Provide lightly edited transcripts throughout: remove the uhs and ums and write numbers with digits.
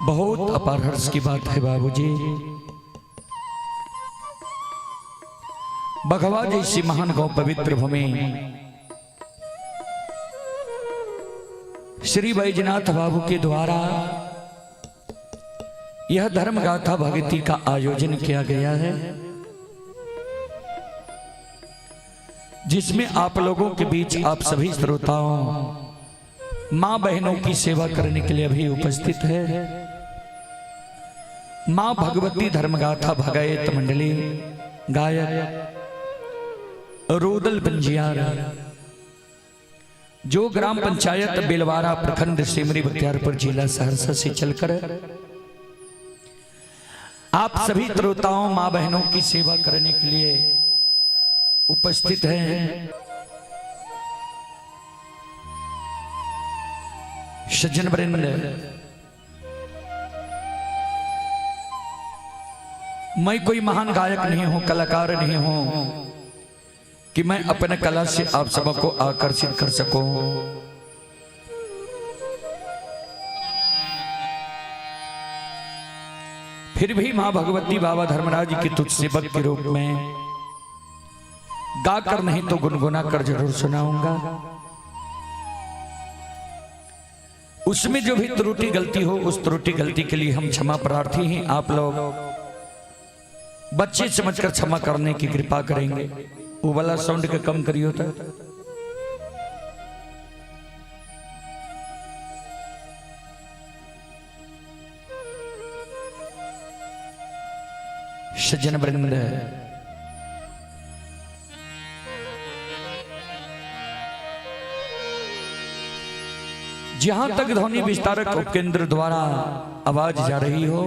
बहुत अपार हर्ष की बात है बाबूजी। बघवा जैसी महान गौ पवित्र भूमि श्री बैजनाथ बाबू के द्वारा यह धर्म गाथा भक्ति का आयोजन किया गया है, जिसमें आप लोगों के बीच आप सभी श्रोताओं मां बहनों की सेवा करने के लिए अभी उपस्थित है मां भगवती धर्मगाथा भगायत मंडली, गायक रोदल पंजियार, जो ग्राम पंचायत बेलवारा, प्रखंड सिमरी बख्तियारपुर, जिला सहरसा से चलकर आप सभी श्रोताओं मां बहनों की सेवा करने के लिए उपस्थित हैं। सज्जन वृंद, मैं कोई महान गायक नहीं हूं, कलाकार नहीं हूं कि मैं अपने कला से आप सबको आकर्षित कर सकूं। फिर भी मां भगवती बाबा धर्मराज की तुच्छ सेवक के रूप में गाकर नहीं तो गुनगुना कर जरूर सुनाऊंगा। उसमें जो भी त्रुटि गलती हो, उस त्रुटि गलती के लिए हम क्षमा प्रार्थी हैं। आप लोग बच्चे समझकर क्षमा करने की कृपा करेंगे। वो वाला साउंड के कम करियो तो। सज्जन वृंद, जहां तक ध्वनि विस्तारक उपकेंद्र द्वारा आवाज जा रही हो,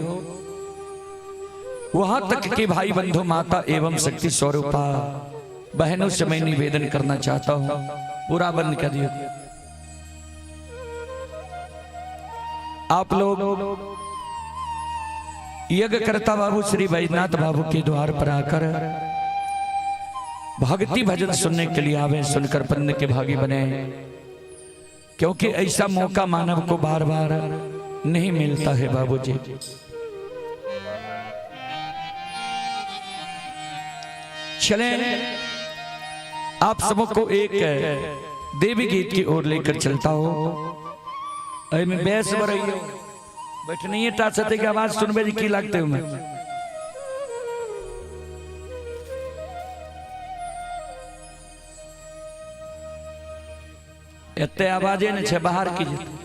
वहां तक के भाई बंधु, माता एवं शक्ति स्वरूपा बहनों से मैं निवेदन करना चाहता हूं, पूरा बंद कर दियो। आप लोग यज्ञकर्ता बाबू श्री बैजनाथ बाबू के द्वार पर आकर भक्ति भजन सुनने के लिए आवे, सुनकर पुण्य के भागी बने, क्योंकि ऐसा मौका मानव को बार बार नहीं मिलता है बाबूजी। चलें, आप सबको एक देवी गीत की ओर लेकर चलता हो। एहिमे बेस बरैयो बैठनिए टा सते के आवाज सुनबे जे की लागते ओमे। एते आवाजे ने छै, बाहर की जेतै।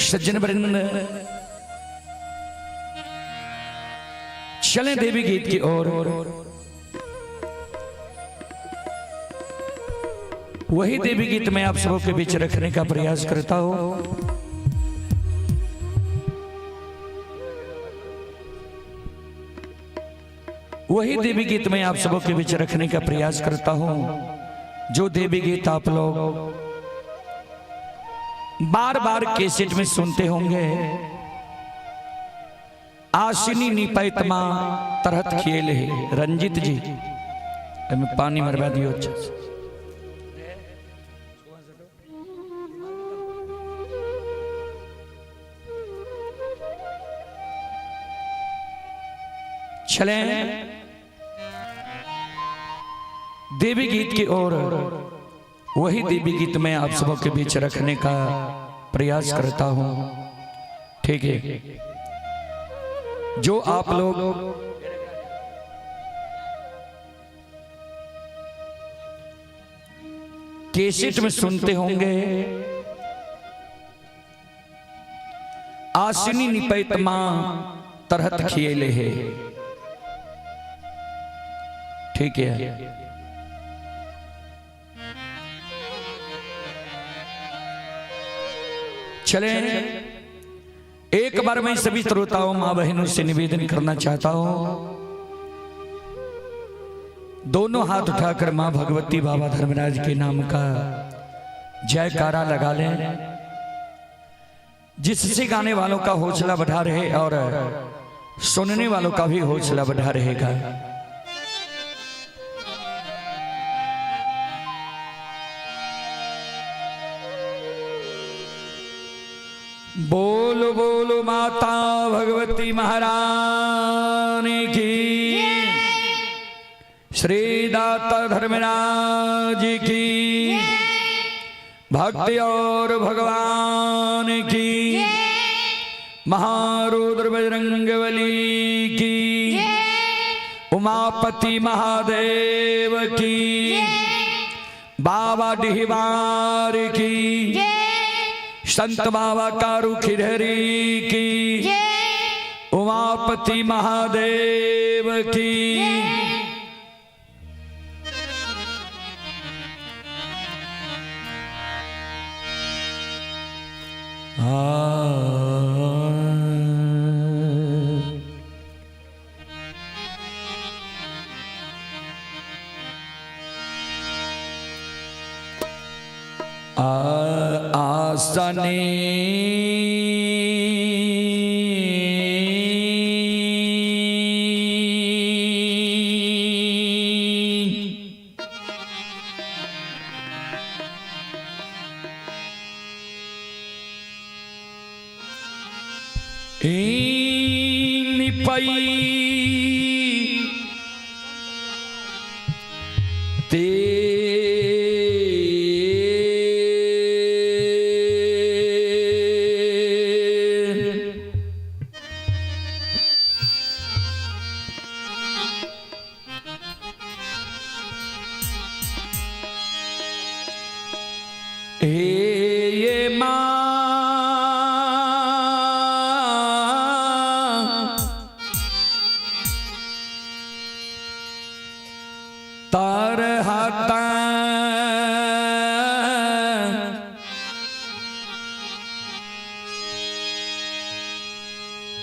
सज्जन वृंद, चलें देवी गीत की ओर। वही देवी गीत मैं आप सबों के बीच रखने का प्रयास करता हूं। वही देवी गीत मैं आप सबों के बीच रखने का प्रयास करता हूं, जो देवी गीत आप लोग बार बार कैसेट में सुनते होंगे। आसिनी निपैत मां तरहत खेल है। रंजित जी, एमे पानी मरवा दियो अच्छा से। चलें देवी गीत की ओर। वही देवी गीत मैं आप सबों के बीच रखने का प्रयास करता हूं। ठीक है, जो आप लोग कैसेट में सुनते होंगे, आसिनी निपैत मां तरहत खिएले है। ठीक है, चले एक बार मैं सभी श्रोताओं मां बहनों से निवेदन करना चाहता हूं, दोनों हाथ उठाकर मां भगवती बाबा धर्मराज के नाम का जयकारा लगा लें, जिससे गाने वालों का हौसला बढ़ा रहे और सुनने वालों का भी हौसला बढ़ा रहेगा। बोलो बोलो माता भगवती महारानी की, श्री दाता धर्मराज की, भक्ति और भगवान की, महारुद्र बजरंगबली की, उमापति महादेव की, बाबा डिहबार की, संत बाबा कारू खिरहरी की, उमापति महादेव की। आसने निपई ते हे माँ तार हाथा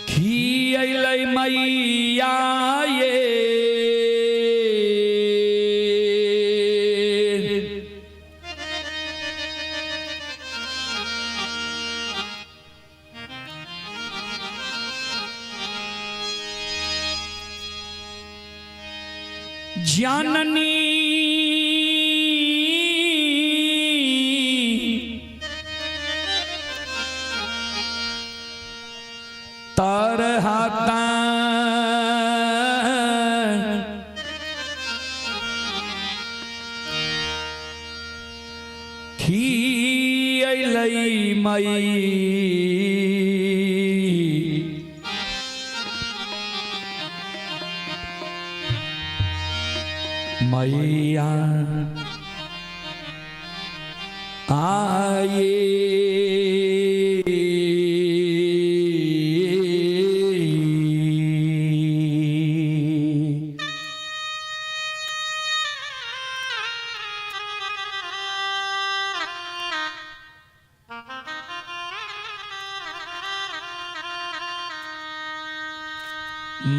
खियलै मैया ये जाननी तर हाथा खियलै मई मैया आए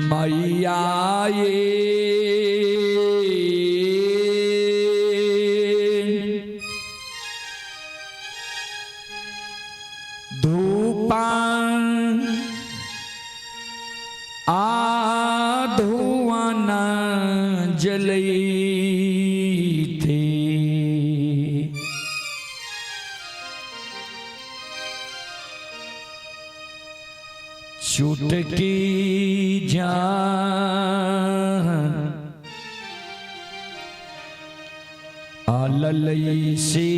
मैया ये धूपान आधुआना जलई थे चुटकी जान आललई से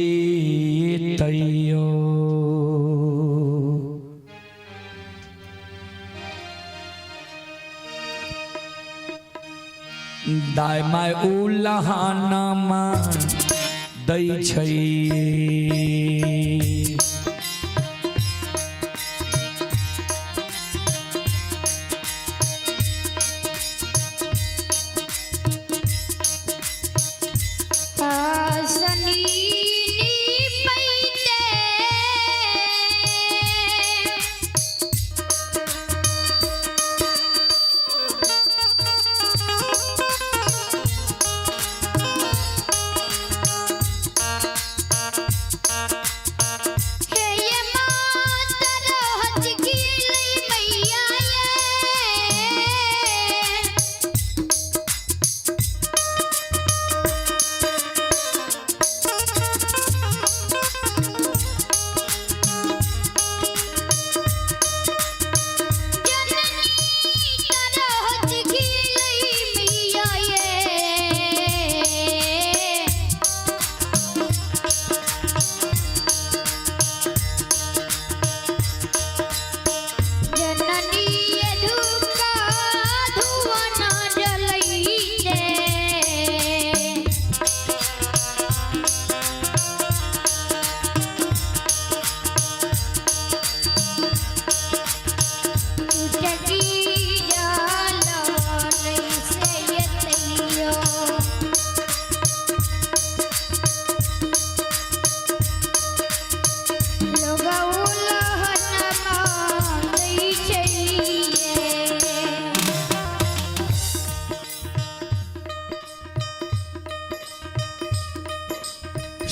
तैयो दाय my उलहाना मा दै छै। आसनी निपैते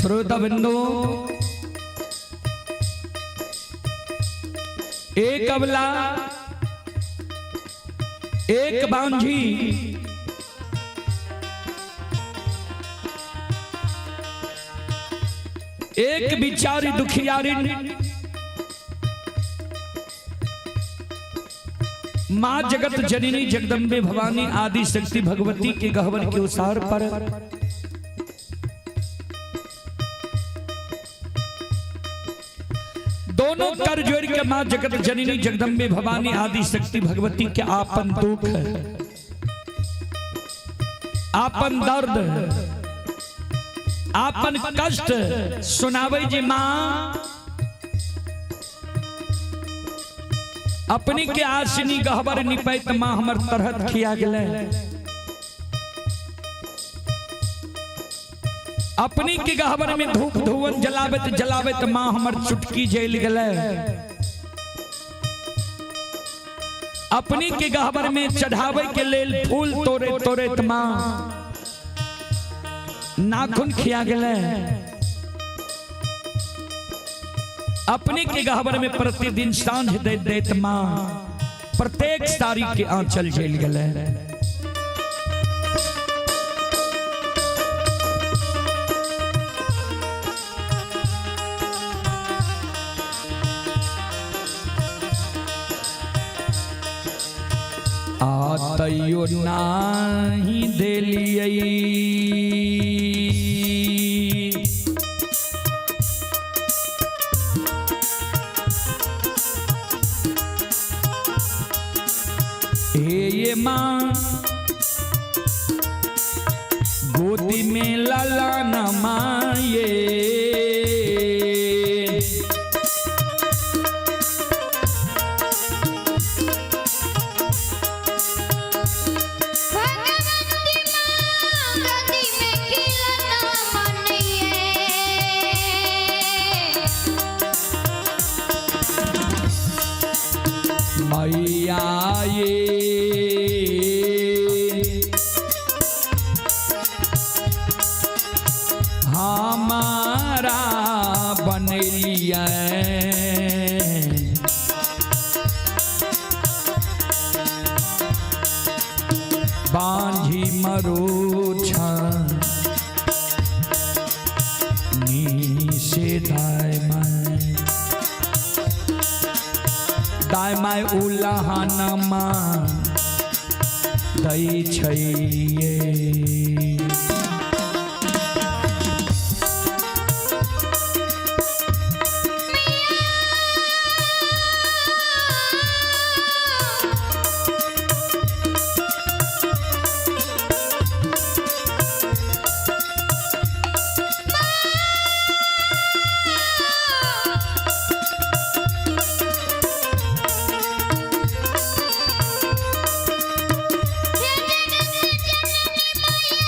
श्रोता बिंदु, एक अबला एक बांझी एक बिचारी दुखियारिन मां जगत जननी जगदम्बे भवानी आदि शक्ति भगवती के गहवर के उसार पर दोनों कर जोड़ के मां जगत जननी जगदम्बे भवानी आदि शक्ति भगवती के आपन दुख, आपन दर्द, आपन कष्ट सुनावे जी मां अपनी के आसनी गहबर निपैत मां हमर तरहत खिया गेलै। अपनी के गहबर में धूप धुवन जलाबत जलाबत मां हमर चुटकी जल गेलै। अपनी के गहबर में चढ़ावे के लेल फूल तोड़े तोड़े मां नाखून खिया गेलै। अपने के गहबर में प्रतिदिन सांझ दैत दैत मां प्रत्येक साड़ी के आंचल जल गेलै। आ तैयो नाही देलियै हे ये माँ गोदी में लाला न माये भगवती माँ गोदी में खिलौना मनइए। मैया ये हमारा बनलिया बांझी मरोछा नी से दाय माय दाय माय उलाहनमा दै छैये। हे जगत जननी मैया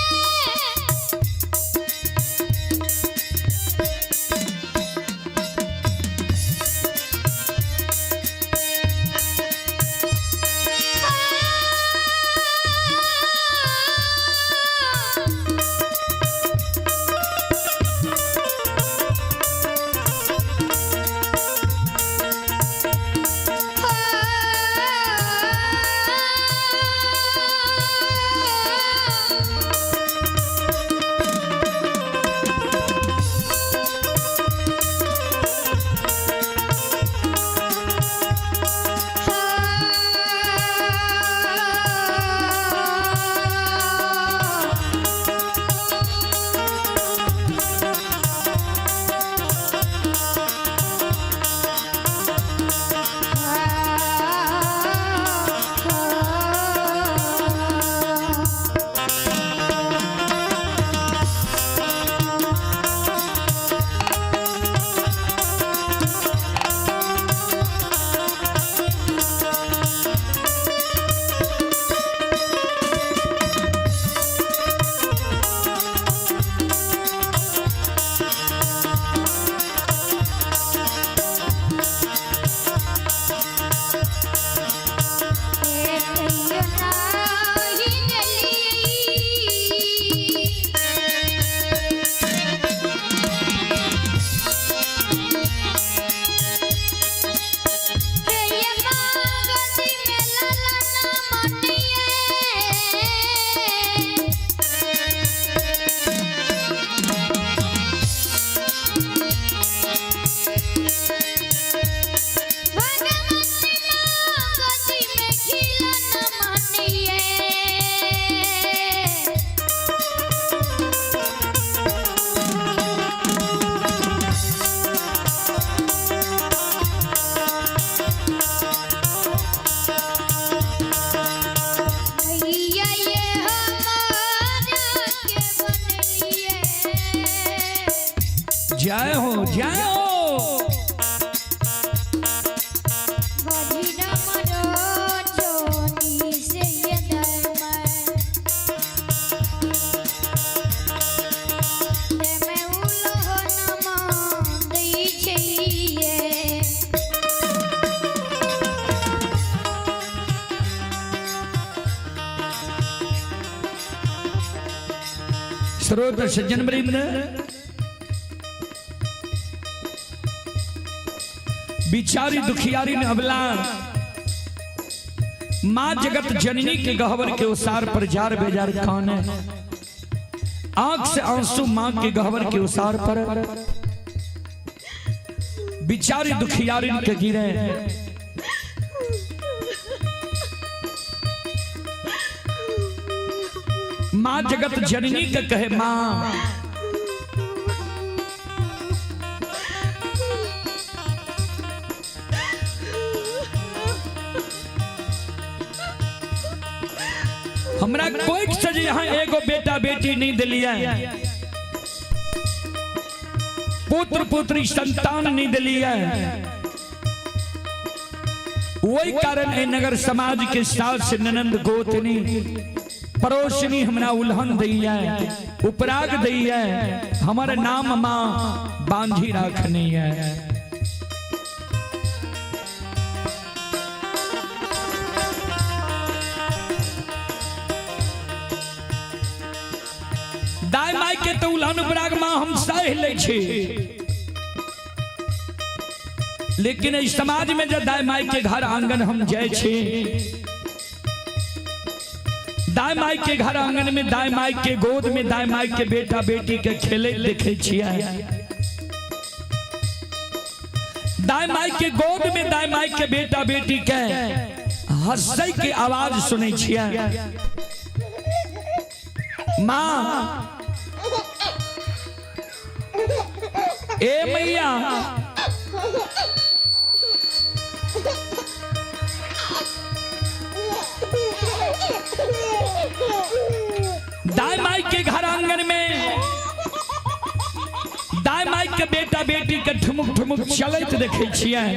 जय हो, जय हो। बाजीरा मरो जोनी से ये दर में उलोहन दै छैये। स्रोत सज्जन वृंद, बिचारी दुखियारी ने अबला माँ जगत जननी के गहवर के उसार पर जार बेजार कान है। आंख से आंसू माँ के गहवर के उसार पर बिचारी दुखियारी के गिरे। माँ जगत जननी के कहे माँ हमरा कोई से जे यहाँ एगो बेटा बेटी नहीं दिलिया, पुत्र पुत्री संतान नहीं दिलिया, वही कारण ए नगर समाज के सास ननंद गोतनी पड़ोसनी हमरा उल्हन दैया, उपराग दैया, हमारे नाम माँ बांधी राखनी है। दाय माय के तो उल्हन उपराग माँ हम सह लै छी, लेकिन इस समाज में जब दाय माय के घर आंगन हम जाय छी, दाय माय के घर आंगन में दाय माय के गोद में दाय माय के बेटा बेटी के खेले देखे छियै, दाय माय के गोद में दाय माय के बेटा बेटी के हंसै के आवाज सुनै छियै। माँ ए मैया दाय माई के घर आंगन में दाय माई के बेटा बेटी के ठुमुक ठुमुक चलैत देखे छियै,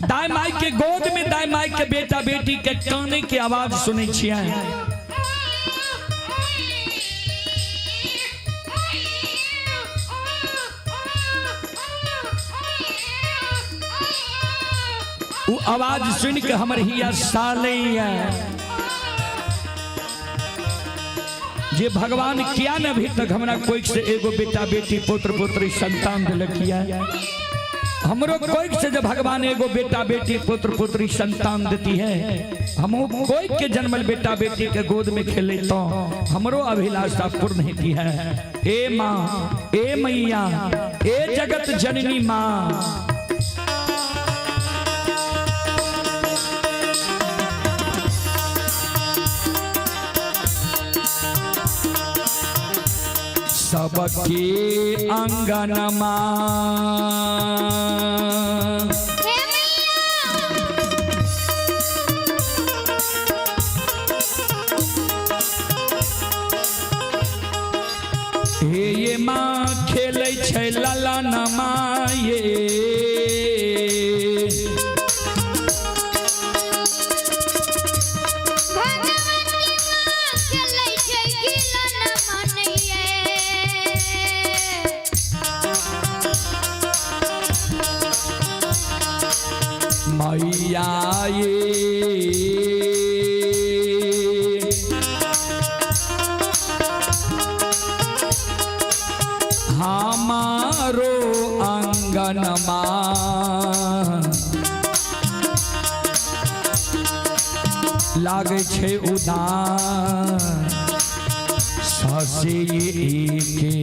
दाय माई के गोद में दाय माई के बेटा बेटी के काने के आवाज सुनै छियै। वो आवाज सुन के हमर हिया सालैया जे भगवान किया न अभी तक हमरा कोई से एगो बेटा बेटी पुत्र पुत्री संतान दिलकिया। हमरो कोई से जब भगवान एगो बेटा बेटी पुत्र पुत्री संतान देती है, हम कोई के जन्मल बेटा बेटी के गोद में खेले तो हमरो अभिलाषा पूर्ण होती है। ए माँ, ए मैया, ए जगत जननी माँ, सबके अंगनमा हे मैया हे ये माँ खेलै छै ललनमा ये, भगवती माँ खेलै छै खिलौना मनैये। मैया ये हमारो अंगनमा लागै छै उदास ससे एके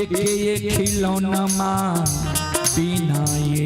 एके ये खिलौनमा बिना ये।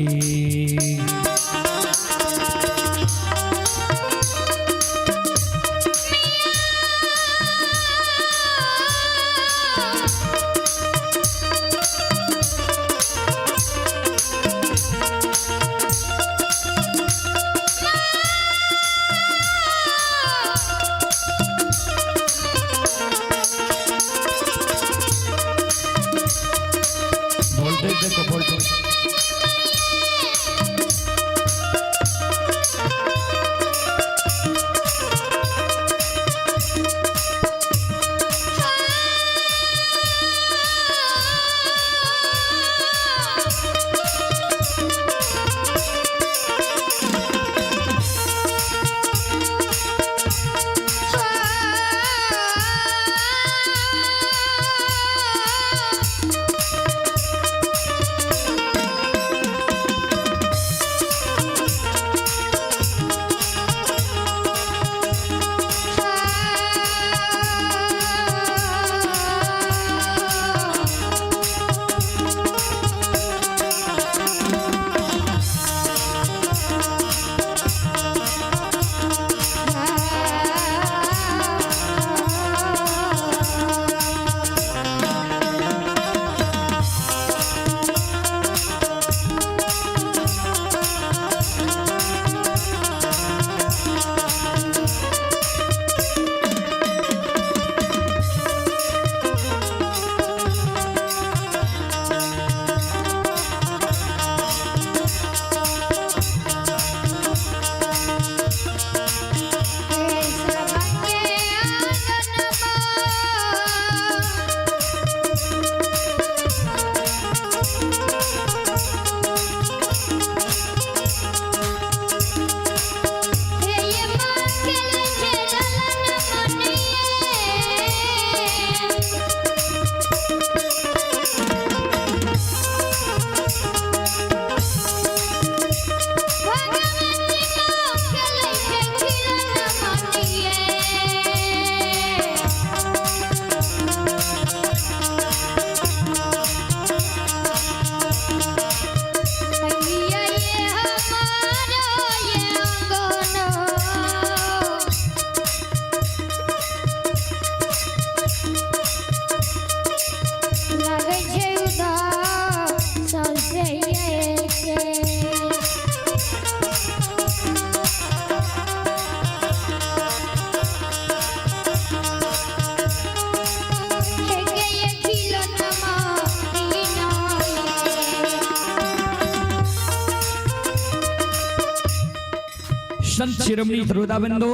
संत शिरोमणि श्रोता बंधु,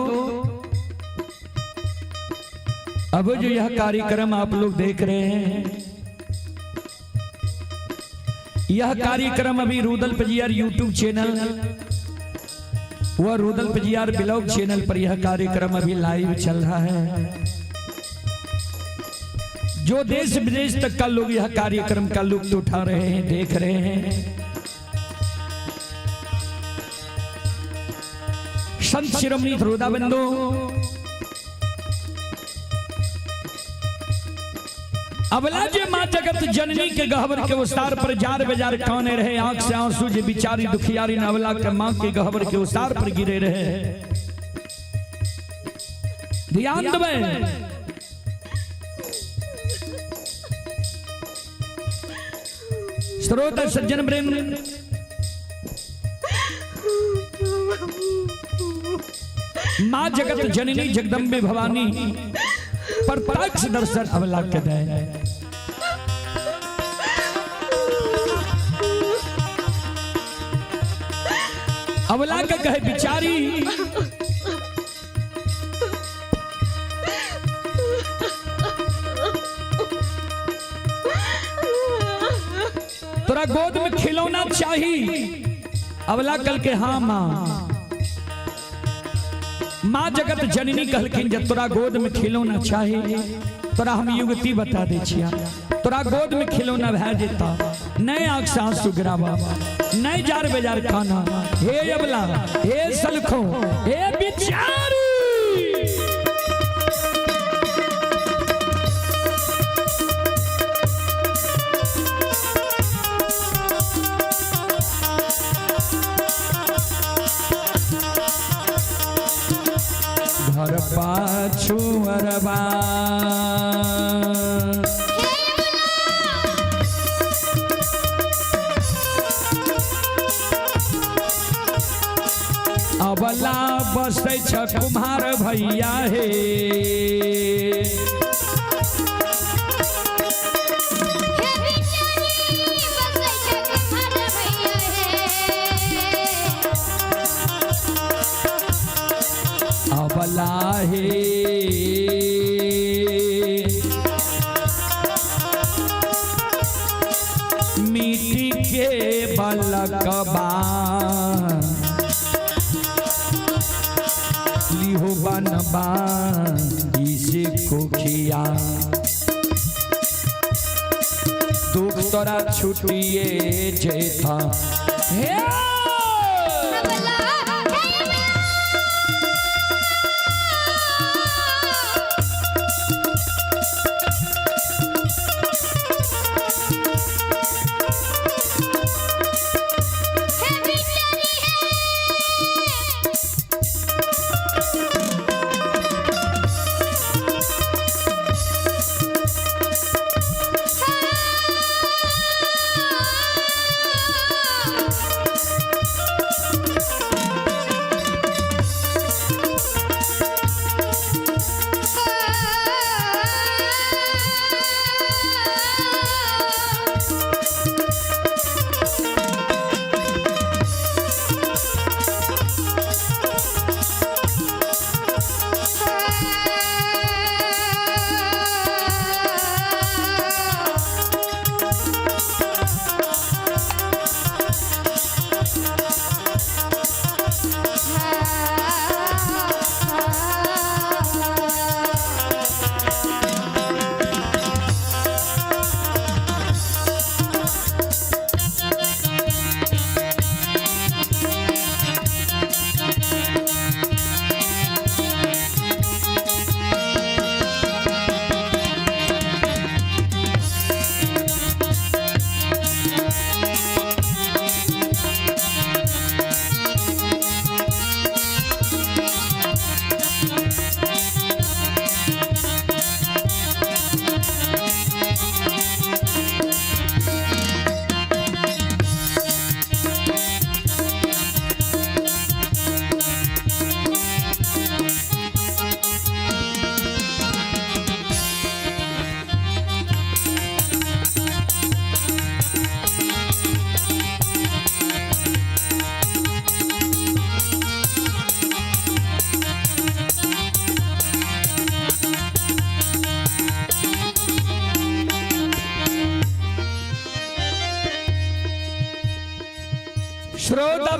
अब जो यह कार्यक्रम आप लोग देख रहे हैं, यह कार्यक्रम अभी रूदल पजियार यूट्यूब चैनल व रूदल पजियार ब्लॉग चैनल पर यह कार्यक्रम अभी लाइव चल रहा है। जो देश विदेश तक का लोग यह कार्यक्रम का लुत्फ उठा रहे हैं, देख रहे हैं। संत शिरोमणि श्रोता बंधु, अबला जे माँ जगत जननी के गहबर के उसार पर जार बेजार काने रहे, आंख से आंसू जे बिचारी दुखियारी अबला के माँ के गहबर के उसार पर गिरे रहे। ध्यान देबै, श्रोता सज्जन प्रेम, माँ जगत जननी जगदम्बे भवानी प्रत्यक्ष दर्शन अबला के दे। अबला के कहे बिचारी तोरा गोद में खिलौना चाही। अबला कल के हाँ माँ। माँ जगत जननी कहलखिन जे तोरा गोद में खिलौना चाही, तोरा हम युवती बता दै छिया, तोरा गोद में खिलौना भए जेता, नहीं आंख से आंसू गिरावा, नहीं जार बेजार खाना। हे अबला, हे सलखो, हे बिचारी, घर पाछू अरबा अबला बसै छ कुम्हार भैया हे। हे बिचारी बसै छै कुम्हार भैया हे। अबला हे मिट्टी के बलकबा लिहो बनबा इसे कोखिया, दुख तोरा छुटिए जेता। हे अबला हे अबला, हे बिचारी हे।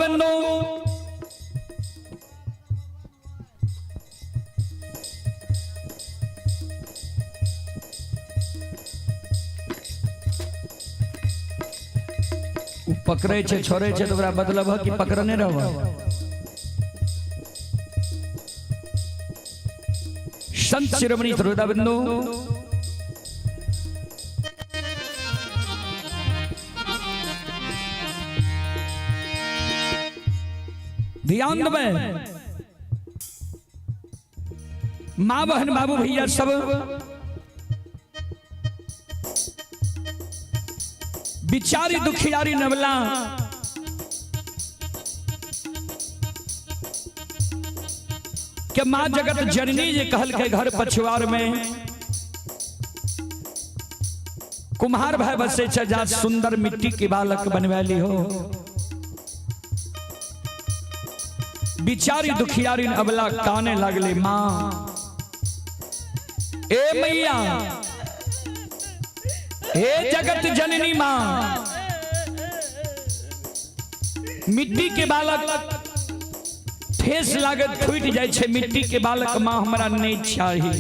बंधु, उ पकड़ै छै छोड़ै छै तऽ ओकरा मतलब है कि पकड़ने रहब। संत शिरोमणि श्रोता बंधु, ध्यान देबै। माँ बहन बाबू भैया सब बिचारी दुखियारी नवला के माँ जगत जननी जे कहल के घर पछुआर में कुम्हार भाई बसे छै, जा सुंदर मिट्टी के बालक बनवैली हो। बिचारी दुखियारी अबला काने लगले, माँ ए मैया, हे जगत जननी माँ, मिट्टी के बालक ठेस लागत फूट जाय छै, मिट्टी के बालक माँ हमरा नहीं चाही।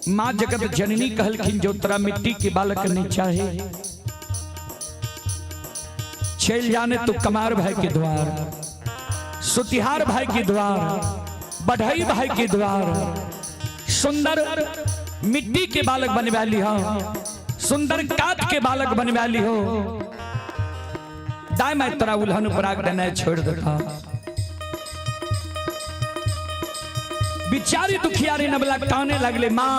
माँ जगत जननी कहलखिन जो तोरा मिट्टी के बालक नहीं चाही, चल जाने तो कमार भाई के द्वार, सुतिहार भाई के द्वार, बढ़ई भाई के द्वार, सुंदर मिट्टी के बालक बनवा ली हो, सुंदर काट के बालक बनवा ली हो, दाय मैं तोरा उल्हन उपराग देने छोड़ देता। बिचारी दुखियारी नबला काने लगले, माँ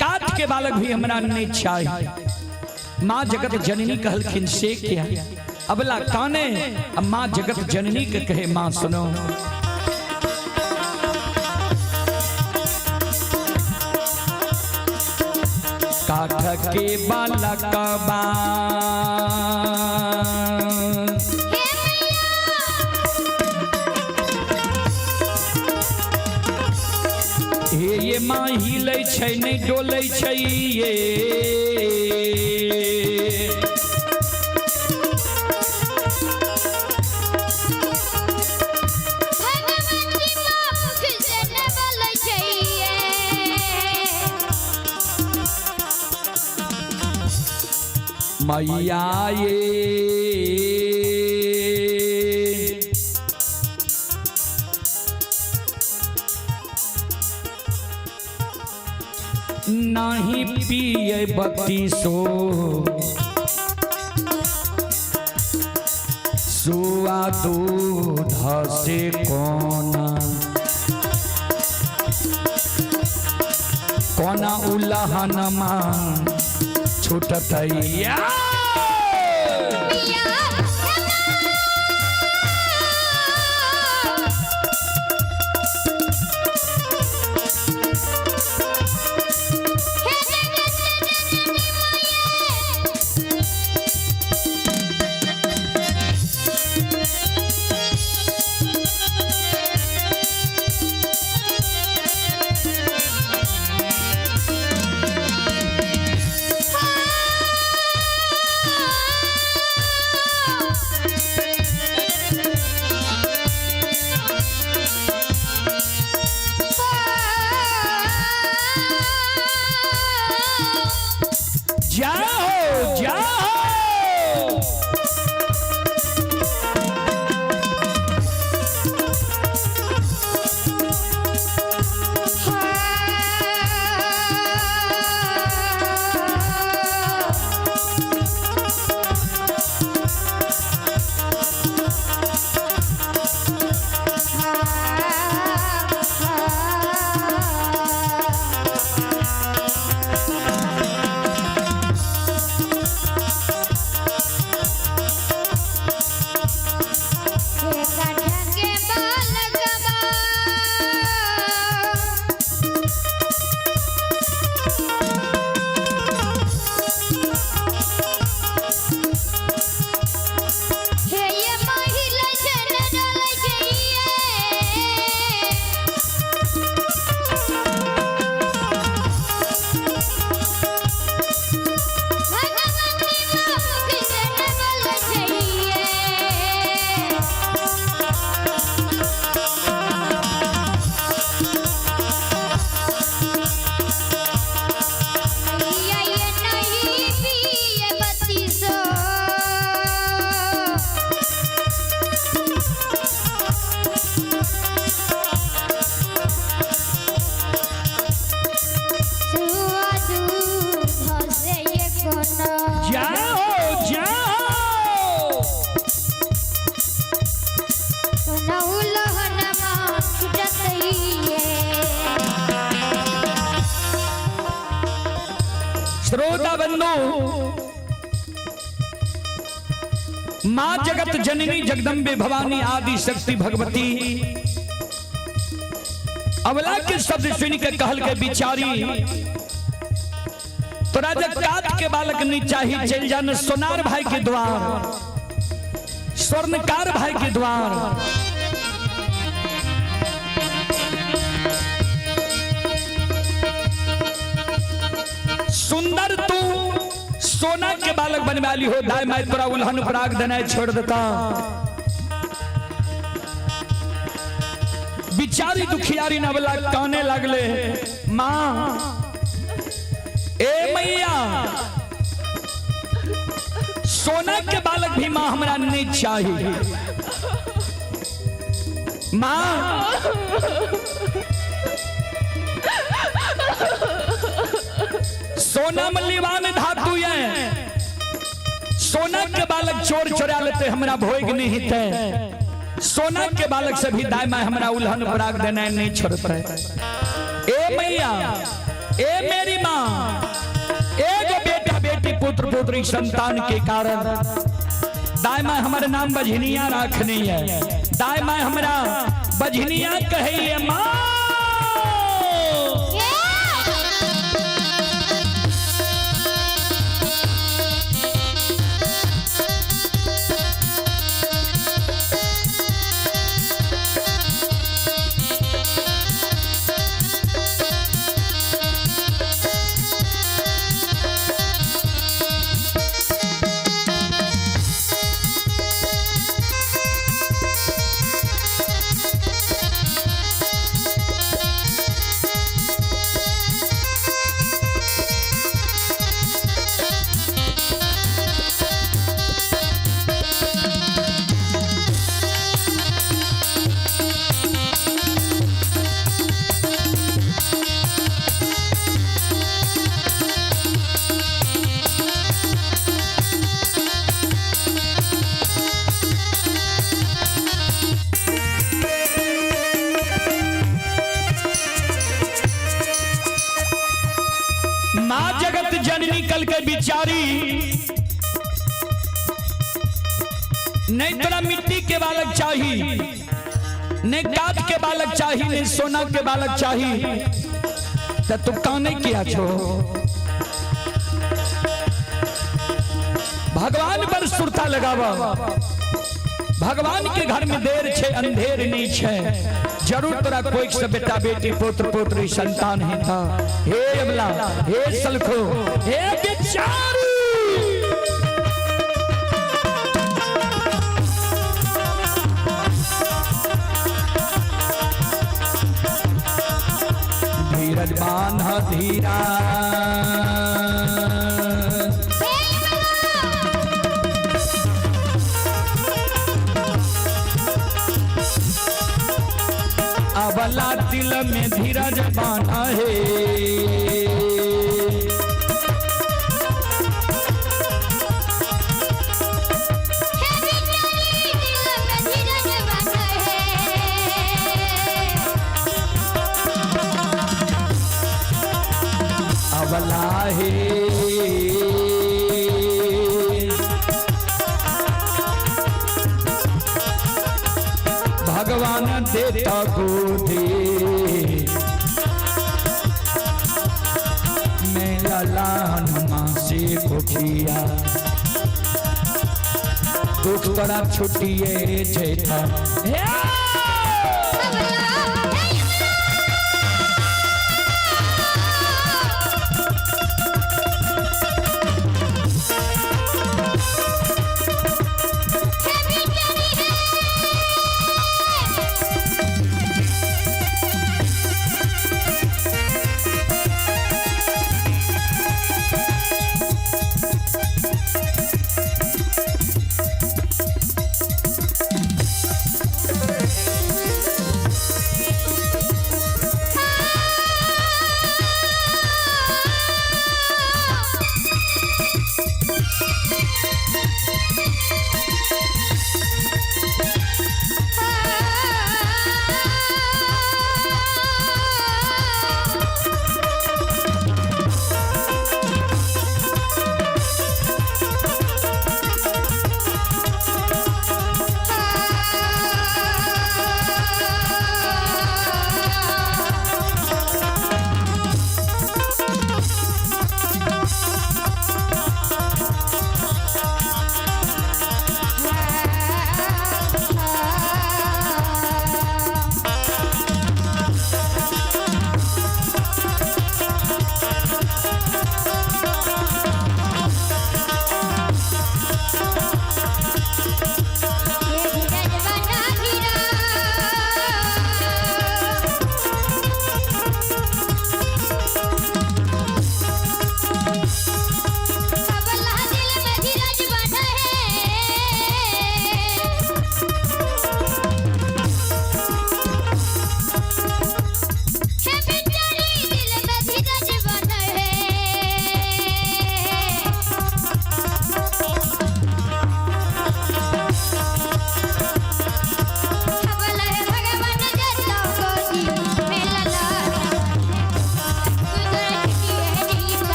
काट के बालक भी हमरा नहीं चाहिए। माँ जगत जननी कहलखिन से क्या अबला काने, अब माँ जगत जननी के कहे माँ सुनो, काठ के बालकबा हे मैया, हे ये माँ हिलै छै नहि डोलै छै ये, भगवती माँ मुख से न बोलै छैये। मैया ये नाही पिए बत्तीसो सुआ दूध से कोना कोना उलहन माँ छूटतैया। मिया हे जगत जननी मैया, श्रोता बंधु, मां जगत जननी जगदम्बे भवानी आदि शक्ति भगवती अवला के शब्द सुन के कहल के बिचारी तोरा जब कात के बालक नहीं चाही, चल जान सोनार भाई के द्वार, स्वर्णकार भाई के द्वार। सुंदर तू सोना के बालक बनवा ली हो, दाई माई तोरा उल्हन पराग देना छोड़ देता। बिचारी दुखियारी नवला काने लगले, माँ ए मैया सोना के बालक भी माँ हमरा नहीं चाहिए। माँ सोना मल्लीवान धातु है, सोना के बालक चोर चोरा लेते हमरा भोग नहीं थे। सोना के बालक से भी दाई माँ हमरा उल्हन पराग देना नहीं छोड़ते। ए मैया ए मेरी माँ, एगो बेटा बेटी पुत्र पुत्री संतान के कारण दाई माँ हमारे नाम बझनिया रखनी है। दाई माँ हमरा बझनिया कहिए माँ। माँ जगत जननी कल के बिचारी नहीं तोरा मिट्टी के बालक चाहिए, नहीं काट के बालक चाहिए, नहीं सोना के बालक चाहिए, तो तू काने किया छो? भगवान पर सुरता लगावा। भगवान के घर में देर छे अंधेर नहीं छे, जरूर तोरा कोई से बेटा बेटी पुत्र पुत्री संतान है था। हे अबला, हे सलखो, हे बिचारी, धीरज बांध धीरा अबला दिल में धीरज बांधा है। अबला है भगवान देता गोदी मैं ललान माँ से कोठिया दुख तोरा छुटिए जेता।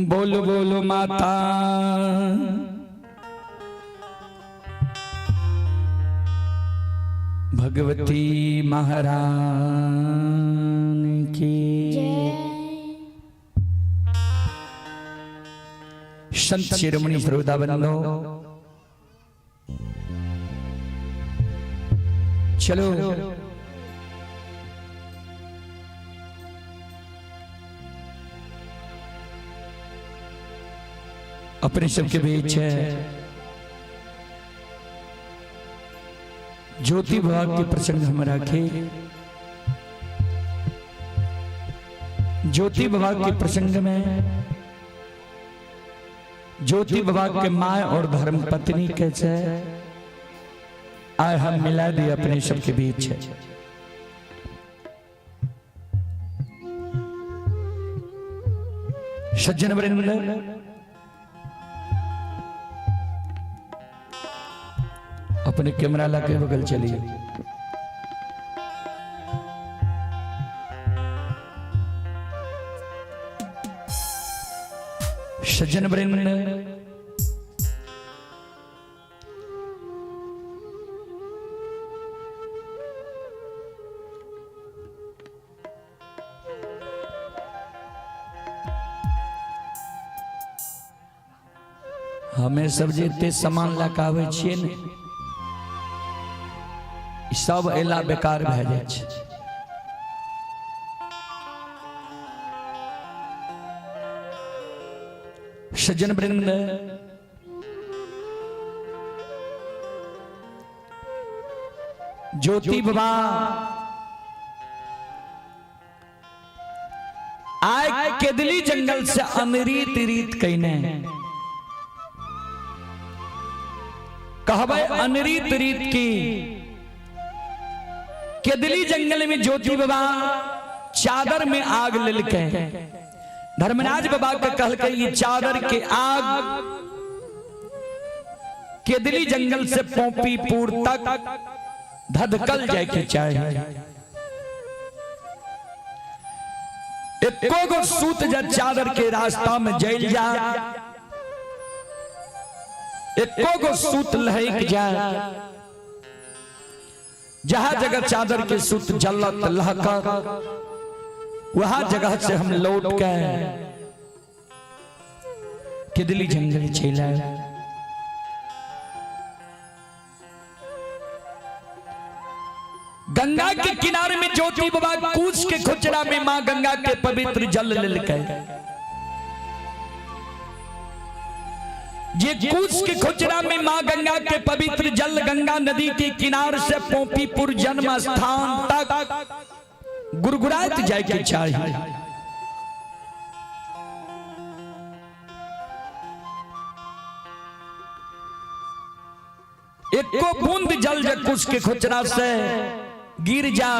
बोलो बोलो माता भगवती महारानी की। संत शिरोमणि बंधो, चलो अपने सबके बीच है ज्योति भाग के प्रसंग हम रखे। ज्योति विभाग के प्रसंग में ज्योति विभाग के माँ और धर्म पत्नी कैसे आए हम मिला दिए अपने सबके बीच है। सज्जन वृंद, अपने कैमरा ला के बगल चलिए। सज्जन वृंद, हमें सब जे एते सामान लऽ कऽ आबै छियै ने, ई सब अयला बेकार भए जाइ छै। सज्जन वृंद, ज्योति बाबा आय केदली जंगल से अनरीत रीत कईने, कहबै अनरीत रीत की। केदली जंगल में ज्योति बाबा चादर में आग लेलकै। धर्मराज बाबा के कहलकै ई चादर के आग केदली जंगल से पोपीपुर तक धधकल जाय के चाही। एको गो सूत जा चादर के रास्ता में जल जा, एको गो सूत लहक जा, जहां जगह चादर के सूत जलत लहकत वहां जगह से हम लौट के केदली जंगल चल आए। गंगा के किनारे में ज्योति बाबा कूच के खोचरा में मां गंगा के पवित्र जल लेलकै। ये कूच के खोचरा में मां गंगा के पवित्र जल गंगा नदी के किनार से पोपीपुर जन्म स्थान तक गुरगुरात जाए के चाहिए। एको बूंद जल जे कुश के खोचरा से गिर जा,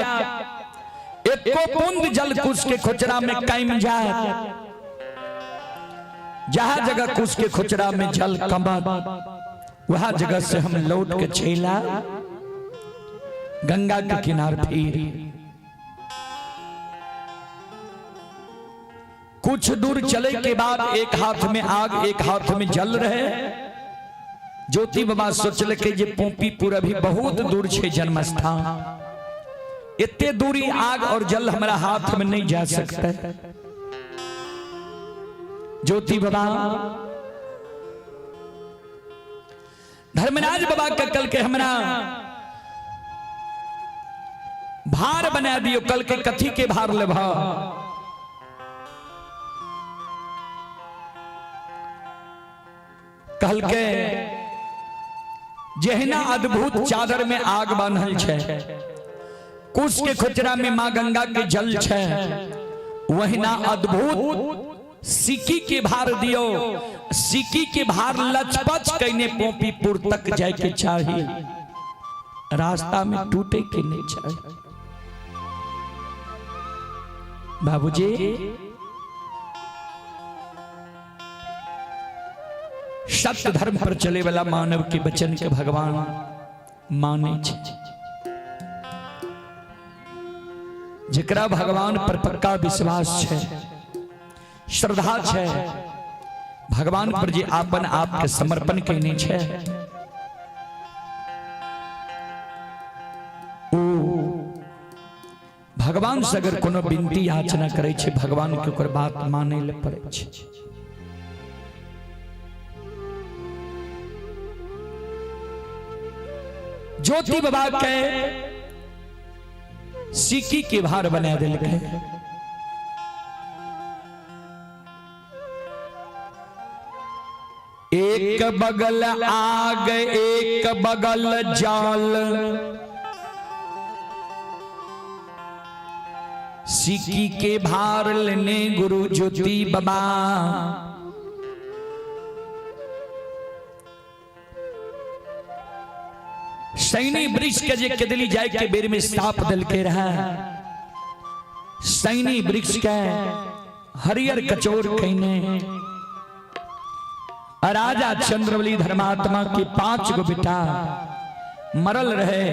एको बूंद जल कुश के खोचरा में कायम जाए, जहां जगह कुश के खोचरा में जल कमत वहां जगह से हम लौट के छेला गंगा के किनार। फिर कुछ दूर चले के बाद एक हाथ में आग एक हाथ में जल रहे। ज्योति बाबा सोचलकै जे पोपीपुर अभी बहुत दूर छै जन्म स्थान, एते दूरी आग और जल हमारा हाथ में नहीं जा सकता। ज्योति बाबा धर्मराज बाबा के कल के हमरा भार बना दियो, कल के कथी के भार लेब? कहलकै जहिना अद्भुत चादर में आग बांधल छै, कुश के खोचरा में मां गंगा के जल छै, वहिना अद्भुत सिक्की के भार दियो। सिक्की के भार लचपच कईने पोपीपुर तक जाय के चाही, रास्ता में टूटे के नहीं चाही। बाबूजी सत्य धर्म पर चले वाला मानव के वचन के भगवान माने छै। जकरा भगवान पर पक्का विश्वास छै, श्रद्धा छै, भगवान पर जे आपन आप के समर्पण कयने छै, ओ भगवान से अगर कोनो विनती याचना करै छै, भगवान के ओकर बात मानै लए पड़ै छै। ज्योति बाबा के सिक्की के भार बना देलकै। एक बगल आग, एक बगल जाल, सिक्की के भार लेने गुरु ज्योति बाबा। सैनी वृक्ष के जे केदली जाय के बेर में साप देलके रहे, सैनी वृक्ष के हरियर कचोर कहने राजा चंद्रबली धर्मात्मा के 5 गो बेटा मरल रहे,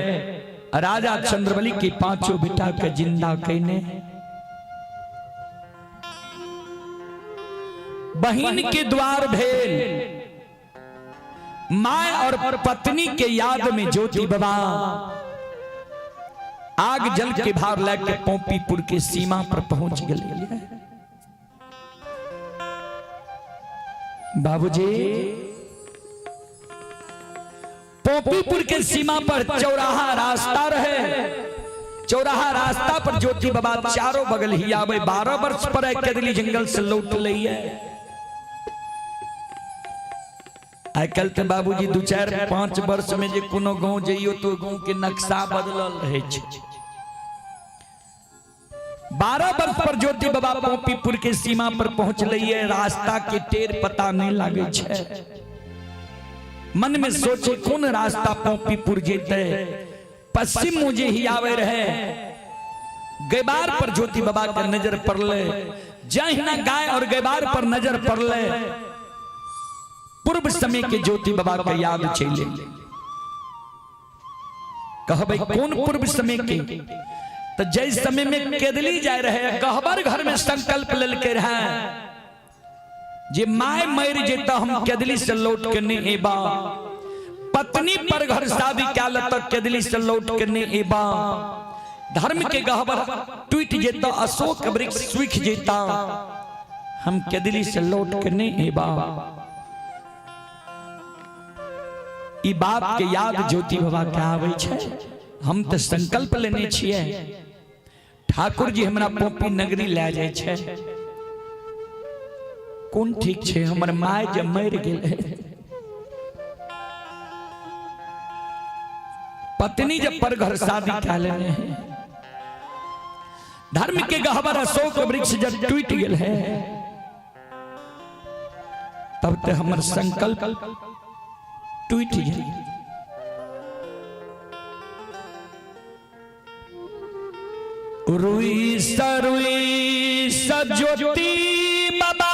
राजा चंद्रबली के पांचों बेटा के जिंदा कहने, बहिन के द्वार भेल माय और पत्नी के याद में ज्योति बाबा आग जल के भार लेके पोपीपुर के सीमा पर पहुंच गए। बाबूजी, पोपीपुर के सीमा पर चौराहा रास्ता रहे, चौराहा रास्ता पर ज्योति बाबा चारों बगल ही आवे। 12 वर्ष पर केदली जंगल से लौट ली है। आइ काल्हि तऽ बाबूजी 2 4 5 वर्ष में जे कोनो गाँव जइयो तो गाँव के नक्शा बदलल रहे छै। 12 वर्ष पर ज्योति बाबा पोपीपुर के सीमा पर पहुंचले है, रास्ता के टेर पता नहीं लागे छै। मन में सोचे कौन रास्ता पोपीपुर जेते, पश्चिम मुझे ही आवे रहे। गैबार पर ज्योति बाबा के नजर पड़ले, जहिना गाय और गैबार पर नजर पड़ले, पूर्व समय के ज्योति बाबा के याद चले। कहबै कौन पूर्व समय के? तो जै समय में केदली जाय रहे, गहबर घर में संकल्प लेलके रहे जे my मर जेता हम केदली से लौट के नहीं एबा, पत्नी पर घर शादी कयल तक केदली से लौट के नहीं एबा, धर्म के गहबर टूट जेता, अशोक वृक्ष सूख जेता, हम केदली से लौट के नहीं एबा। ई बात के याद ज्योति बाबा के आवे छै। हम तो संकल्प लेने छियै, ठाकुर जी हमरा पोपी नगरी ले जाय छै, कोन ठीक छै हमर my जे मरि गेलै, पत्नी जब पर घर शादी कए लेने है, धर्म के गहबर अशोक वृक्ष जब टूट गेल है, तब ते हमर संकल्प टूट गेल। रुई सरुई सज्योति बाबा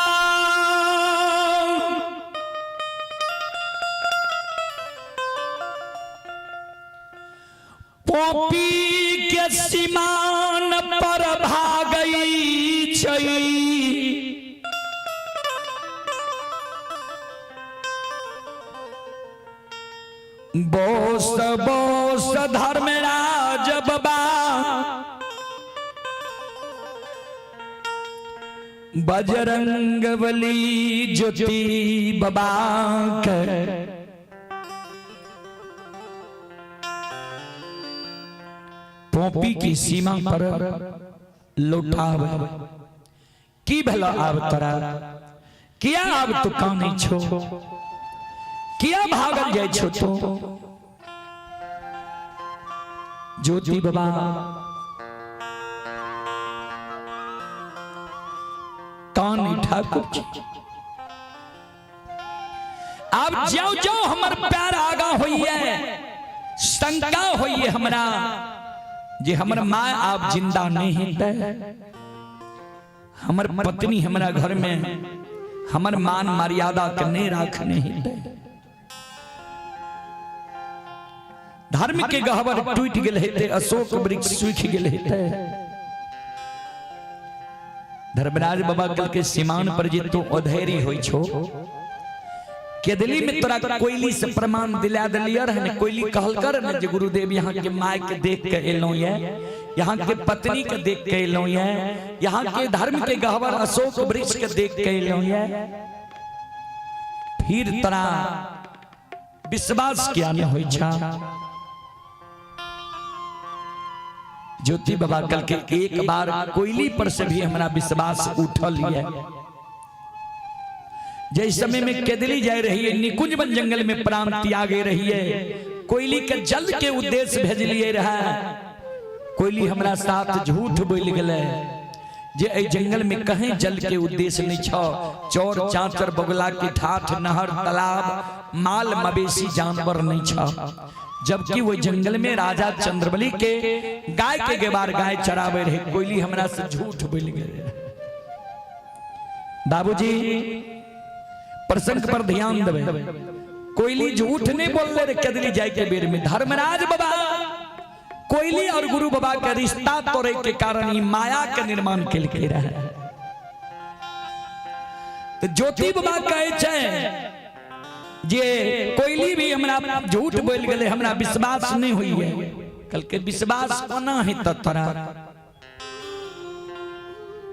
पोपी के सीमान पर भागई छै, बोस बोस धर्मराज बाबा बजरंग बली ज्योति बाबा के पोपी की सीमा पर लौटावे। की भेल आब तोरा? किया आब तू कानै छो? किया भागल जाइ छो तू? ज्योति बाबा कान ठाकुर जी, आब ज्यों ज्यों हमर प्यार आगा होइए, शंका होइए हमरा जे हमर माँ आब जिंदा नहीं हेतै, हमर पत्नी हमरा घर में हमर मान मर्यादा के नहीं राखने हेतै, धर्म के गहबर टूट गेल हेतै, अशोक वृक्ष सूखि गेल हेतै। धर्मराज बाबा कहलकै सीमान पर जे तू अधैर्य होइ छो, केदली में तोरा कोयली से प्रमाण दिला दिलियै रहे ने, कोयली कहलकर ने जे गुरुदेव यहाँ के माय के देख के एलहुँ ये, यहाँ के पत्नी के देख के एलहुँ ये, यहाँ के धर्म के गहवर अशोक वृक्ष के देख के एलहुँ ये, फिर तोरा विश्वास किया नहीं होई छा। ज्योति बाबा कल के एक बार कोयली पर से भी हमरा विश्वास उठल ये। जै समय में केदली जाय रही है, निकुंज वन जंगल में प्राण त्यागे रही है, कोयली के जल के उद्देश्य भेजलिए रहा, कोयली हमरा साथ झूठ बोल गए जे एहि जंगल में कहीं जल के उद्देश्य नहीं छो, चोर चाचर बगुला के ठाठ नहर तालाब माल मवेशी जानवर नहीं छो, जबकि वो जंगल में राजा चंद्रबली के गाय के गेबार गाय चरावे रहे, कोयली हमरा से झूठ बोल गए। बाबूजी प्रसंग पर ध्यान देवे, कोयली झूठ नहीं बोल रहे केदली जाय के बेर में। धर्मराज बाबा कोयली और गुरु बाबा के रिश्ता तोड़े के कारण ही माया के निर्माण के रहे। तो ज्योति बाबा कहे छे जे कोयली भी हमरा झूठ बोल गए, हमरा विश्वास नहीं हुई है। कल के विश्वास कोना है तोरा।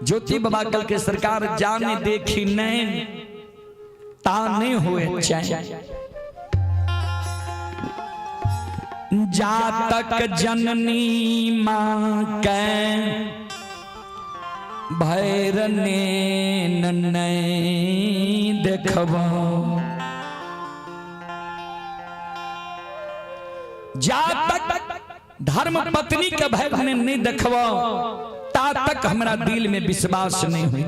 ज्योति बाबा कल के सरकार जाने देखी नहीं ता नहीं हुए चैन, जातक जननी माँ के भैरने नहीं देखबो, जातक धर्म पत्नी के भैरने नहीं देखबो ता तक हमरा दिल में विश्वास नहीं हुई।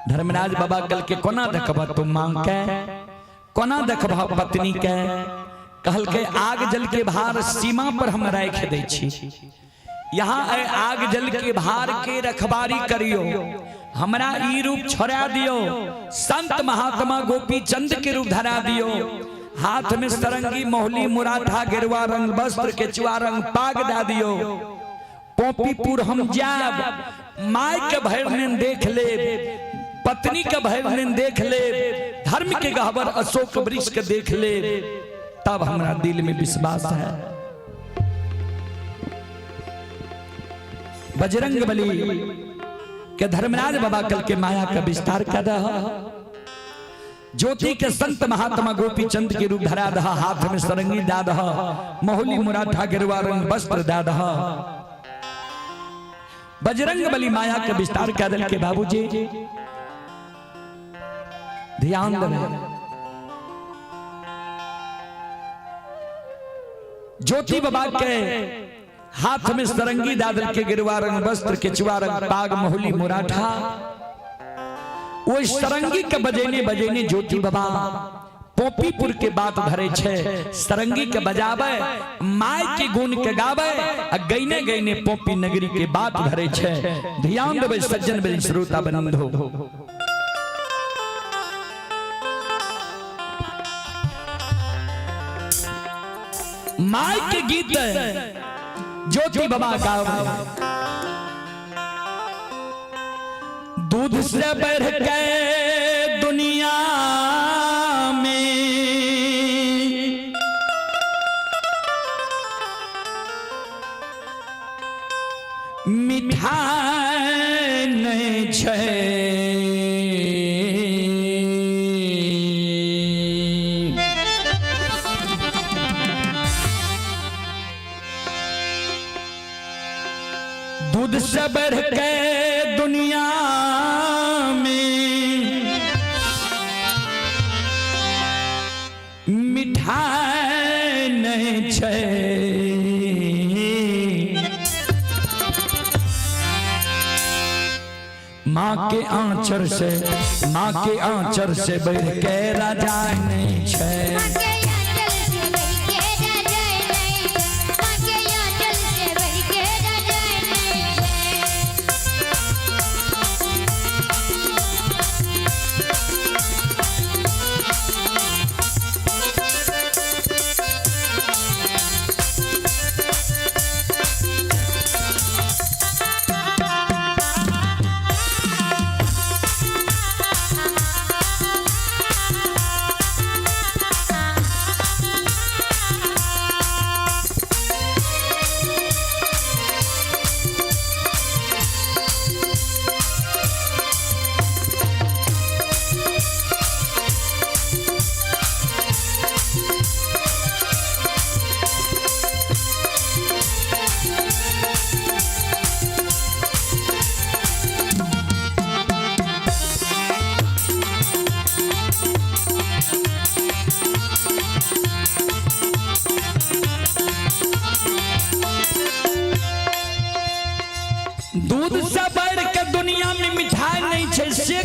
धर्मराज बाबा कल के कोना देखबा तू मां के, कोना देखबा पत्नी के, कहल के आग जल के भार सीमा पर हम राख दै छी, यहाँ आग जल के भार के रखबारी करियो, हमरा ई रूप छोड़ा दियो, संत महात्मा गोपी चंद के रूप धरा दियो, हाथ में सरंगी मोहली मुराठा गेरुआ रंग वस्त्र केचुआ रंग पाग दा दियो, पोपीपुर हम जाब, my के भैरने देख ले, पत्नी के भैरने देख ले, धर्म के गहवर अशोक वृक्ष के देख ले, तब हमरा दिल में विश्वास है। बजरंग बली के धर्मराज बाबा कल के माया का विस्तार कर रहा, ज्योति के संत महात्मा गोपी चंद के रूप धरा दहा, हाथ में सरंगी दा दहा, मोहली मुराठा गेरुआ रंग वस्त्र दा दहा, बजरंग बली माया के विस्तार कर दल के बाबूजी ध्यान देवे। ज्योति बाबा के हाथ में सरंगी दादल के गिरुआ रंग वस्त्र केचुआ रंग पाग मोहली मुराठा, वो सरंगी के बजेने बजेने ज्योति बाबा पोपीपुर के बात धरे छे, सरंगी के बजावे, my के गुण के गावे, आ गईने गईने पोपी नगरी के बात धरे छे। ध्यान देवे सज्जन बन श्रोता बंधु। My के गीत ज्योति बाबा गावे, दूध से बढ़ के दुनिया में मिठाई नहीं छे, दूध से बढ़ के दुनिया में मिठाई नहीं छे, माँ के आंचर से, माँ के आंचर से बढ़ के राजा नहीं छे।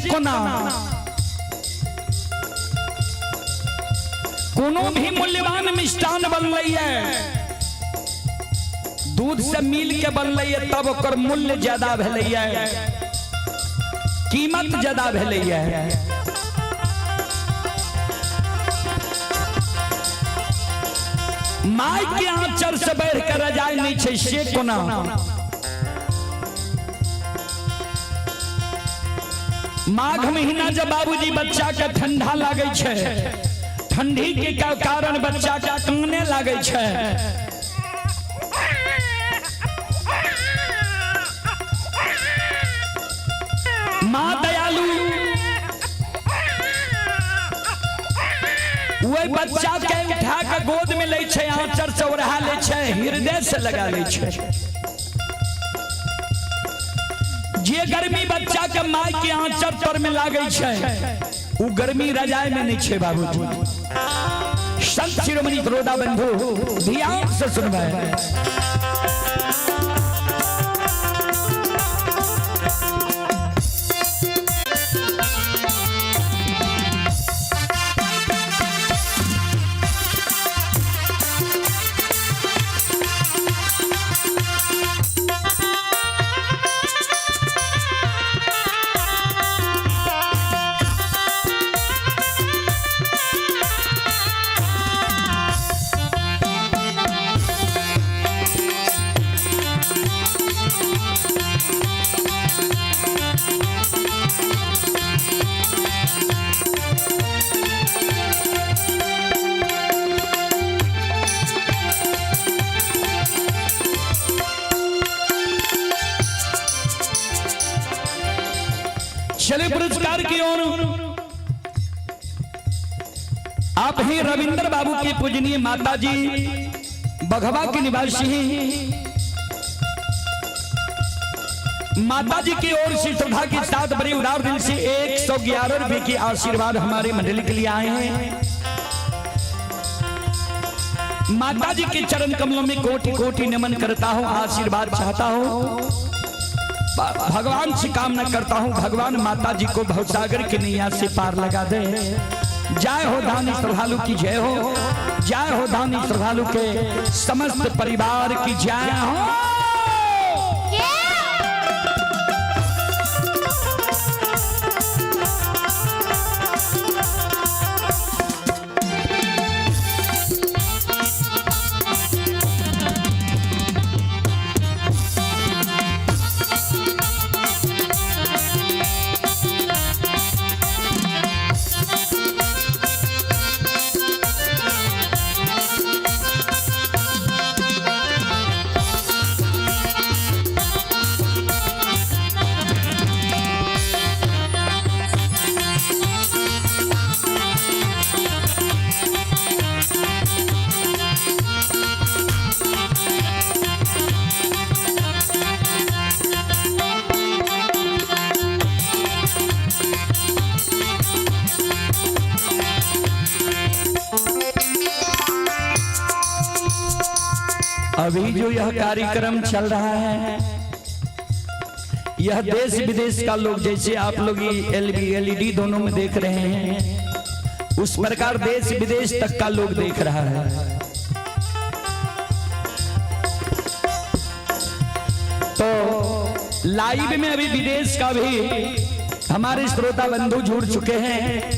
कोना? कोनो भी मूल्यवान मिष्टान बनलैए, दूध से मिल के बनलैए, तब ओकर मूल्य ज्यादा भेलैए, कीमत ज्यादा भेलैए। माय के आंचर से बढ़ के रजाई नहीं छै, से कोना? माघ महीना जब बाबूजी बच्चा के ठंडा लागै छै, ठंडी के कारण बच्चा के काने लागै छै, माँ दयालु वही बच्चा के उठा के गोद में लै छै, आंचर से ओढ़ा लै छै, हृदय से लगा लै छै। जे गर्मी बच्चा के माय के आंचर तर में लागै छै, उ गर्मी रजाई में नहीं छै बाबूजी। संत शिरोमणि रोदा बंधु ध्यान से सुनबै। चले पुरस्कार की ओर। आप ही रविंद्र बाबू के पूजनीय माता जी बघवा के निवासी हैं। माता जी की ओर से श्रद्धा के साथ बड़े उदार दिल से 111 रुपए की आशीर्वाद हमारे मंडली के लिए आए हैं। माता जी के चरण कमलों में कोटि कोटि नमन करता हूं, आशीर्वाद चाहता हूं, भगवान से कामना करता हूं, भगवान माता जी को भवसागर के नैया से पार लगा दे। जय हो दानी श्रद्धालु की जय हो, जय हो दानी श्रद्धालु के समस्त परिवार की जय हो। अभी जो यह कार्यक्रम चल रहा है, यह देश विदेश का लोग, जैसे आप लोग एलईडी दोनों में देख रहे हैं, उस प्रकार देश विदेश तक का लोग देख रहा है। तो लाइव में अभी विदेश का भी हमारे श्रोता बंधु जुड़ चुके हैं।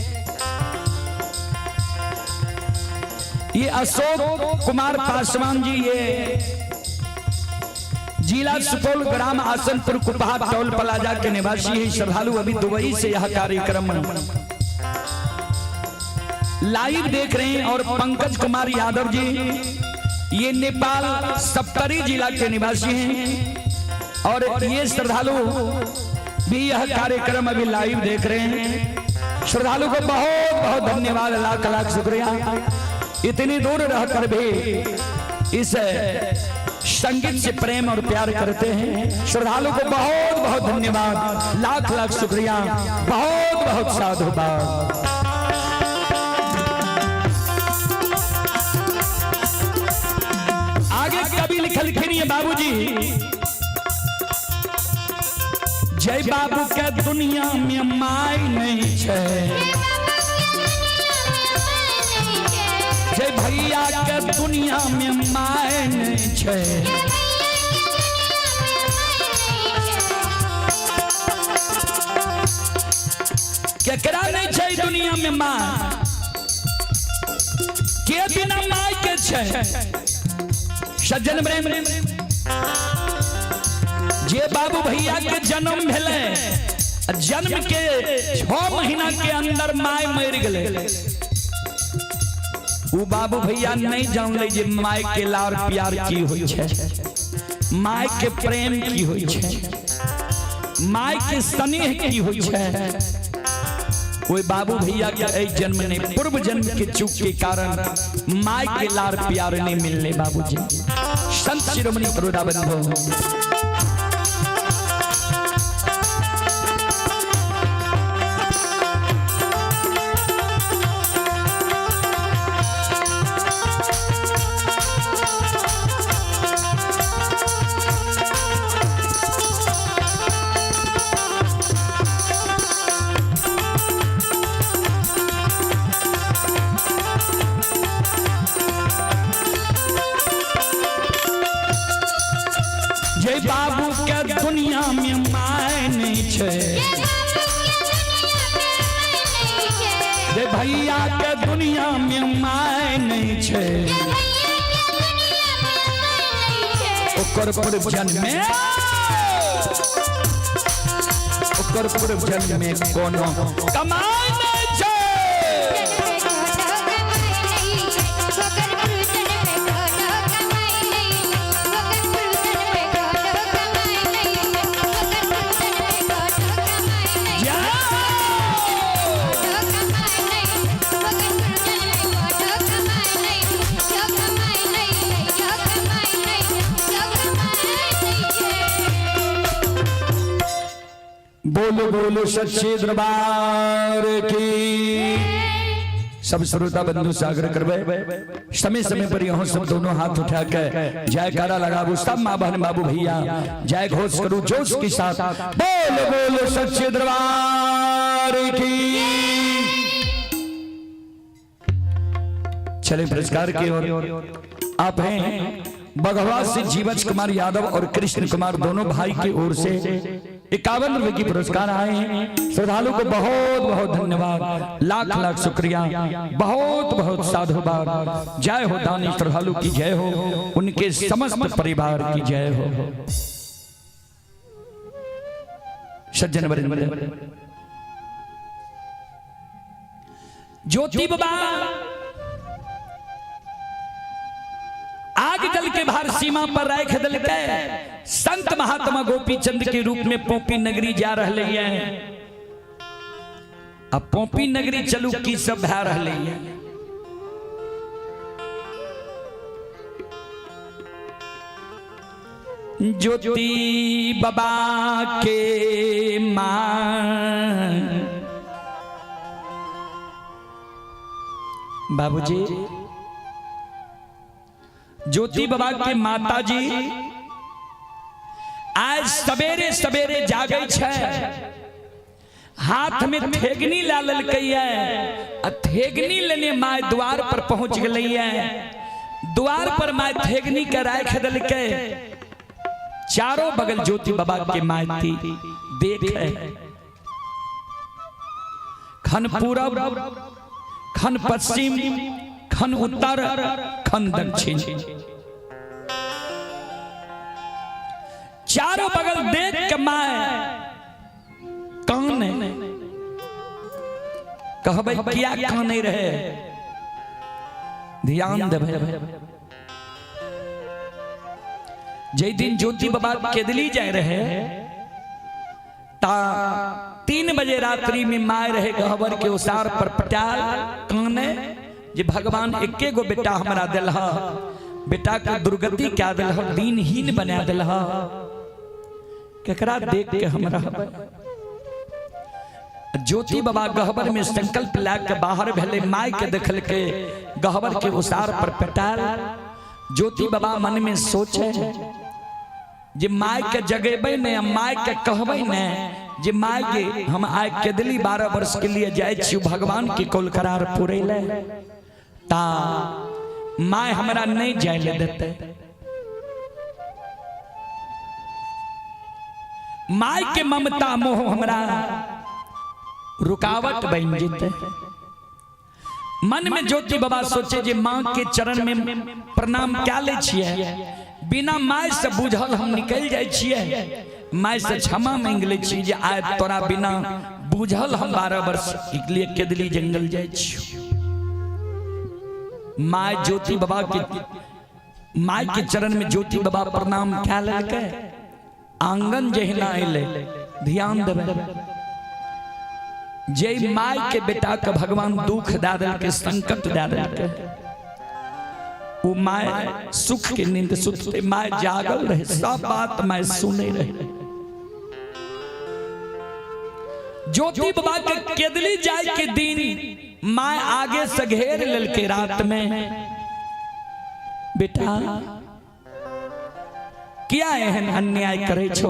ये अशोक कुमार पासवान जी, ये जिला सुपौल, ग्राम आसनपुर, कुपहा टोल प्लाजा के निवासी है। श्रद्धालु अभी दुबई से यह कार्यक्रम लाइव देख रहे हैं। और पंकज कुमार यादव जी, ये नेपाल सप्तरी जिला के निवासी हैं और ये श्रद्धालु भी यह कार्यक्रम अभी लाइव देख रहे हैं। श्रद्धालु को बहुत बहुत धन्यवाद, लाख लाख शुक्रिया। इतनी दूर रहकर भी इस संगीत से प्रेम और प्यार करते हैं। श्रद्धालु को बहुत बहुत धन्यवाद, लाख लाख शुक्रिया, बहुत बहुत साधुवाद। आगे कवि लिखलखिन ये बाबूजी, जय बाबू के दुनिया में माय नहीं छै, जय भैया के दुनिया में माय नहीं छै। केकरा नहीं छै दुनिया में माय? के बिना my के छै? सज्जन प्रेम, जे बाबू भैया के जन्म भेलै, जन्म के 6 महीना के अंदर my मर गए, उ बाबू भैया नहीं जानले जे my के लार प्यार की होई छै, my के प्रेम की होई छै, my के स्नेह की होई छै। ओहि बाबू भैया के एहि जन्म नहीं, पूर्व जन्म के चूक के कारण my के लार प्यार नहीं मिलने बाबूजी। संत शिरोमणि करोड़ा बंधु जे बाबू के दुनिया में my नहीं छै, जे भैया के दुनिया में my नहीं छै, ओकर पूर्व जन्म में, ओकर पूर्व जन्म में कोनो कमाई नहीं छै। बोलो बोलो सच्चे दरबार की। सब श्रोता बंधु सागर करवे समय समय पर यहाँ सब दोनों हाथ उठा के जयकारा लगाबू। सब माँ बहन बाबू भैया जय घोष करू जोश के साथ। बोलो बोलो सच्चे दरबार की। चले पुरस्कार की ओर। आप हैं बघवा से जीवज कुमार यादव और कृष्ण कुमार दोनों भाई की ओर से 51 रुपए की पुरस्कार आए हैं। श्रद्धालु को बहुत बहुत धन्यवाद, लाख लाख शुक्रिया, बहुत बहुत साधुवाद। जय हो दानी श्रद्धालु की जय हो, उनके समस्त परिवार की जय हो। सज्जन वरिंद, ज्योति बाबा आग जल के बाहर सीमा पर राख दिल के संत महात्मा गोपी चंद के रूप में पोपी नगरी जा रहे हैं। अब पोपी नगरी चलू की सब भा रहे हैं। ज्योति बाबा के मां बाबूजी, ज्योति बाबा के माता जी आज सवेरे सवेरे जागै छै, हाथ में थेगनी ला ललकै है, आ थेगनी लेने my द्वार पर पहुंच गई है। द्वार पर my थेगनी के राख दिलकै, चारों बगल ज्योति बाबा के my थी देख है। खन पूरब, खन पश्चिम, खन उत्तर, खन दक्षिण, चारों बगल देख के my कान कहबै किया कान रहे, ध्यान देबै। जै दिन ज्योति बाबा केदली जाए रहे ता 3 बजे रात्रि में my रहे गहबर के उसार पर पटाल काने जे भगवान एके गो बेटा हमरा दिलह, बेटा के दुर्गति क्या दिलह, दीनहीन बना दिलह, केकरा देख के हमरा। ज्योति बाबा गहबर में संकल्प ला के बाहर भेले, my के देखल के गहबर के उसार पर पटाल। ज्योति बाबा मन में सोचे जे माय के जगेबै ने, माय के कहबै ने जे माय के हम आइ केदली 12 वर्ष के लिए जाइ छी भगवान के कौल करार पूरे ले, ता माय हमरा नहीं जाय ले देते। माय के ममता मोह हमरा रुकावट बन जेते। मन में ज्योति बाबा सोचे जे माँ के चरण में प्रणाम क्या ले छिए, बिना my से बुझल हम निकल जाय छिए, my से क्षमा मांग ले छी जे आय तोरा बिना बुझल हम 12 वर्ष के लिए केदली जंगल जाय छी। My ज्योति बाबा के my के चरण में ज्योति बाबा प्रणाम क्या लेलकै, आंगन जहिना अयलै, ध्यान देबै जे my के बेटा के भगवान दुख दए देलकै, संकट दए देलकै, वो my सुख के नींद सुतते my जागल रहे, सब बात my सुने रहे। ज्योति बाबा के केदली जाय के दिन my आगे से घेर लेलकै रात में, बेटा किया एहन अन्याय करे छो?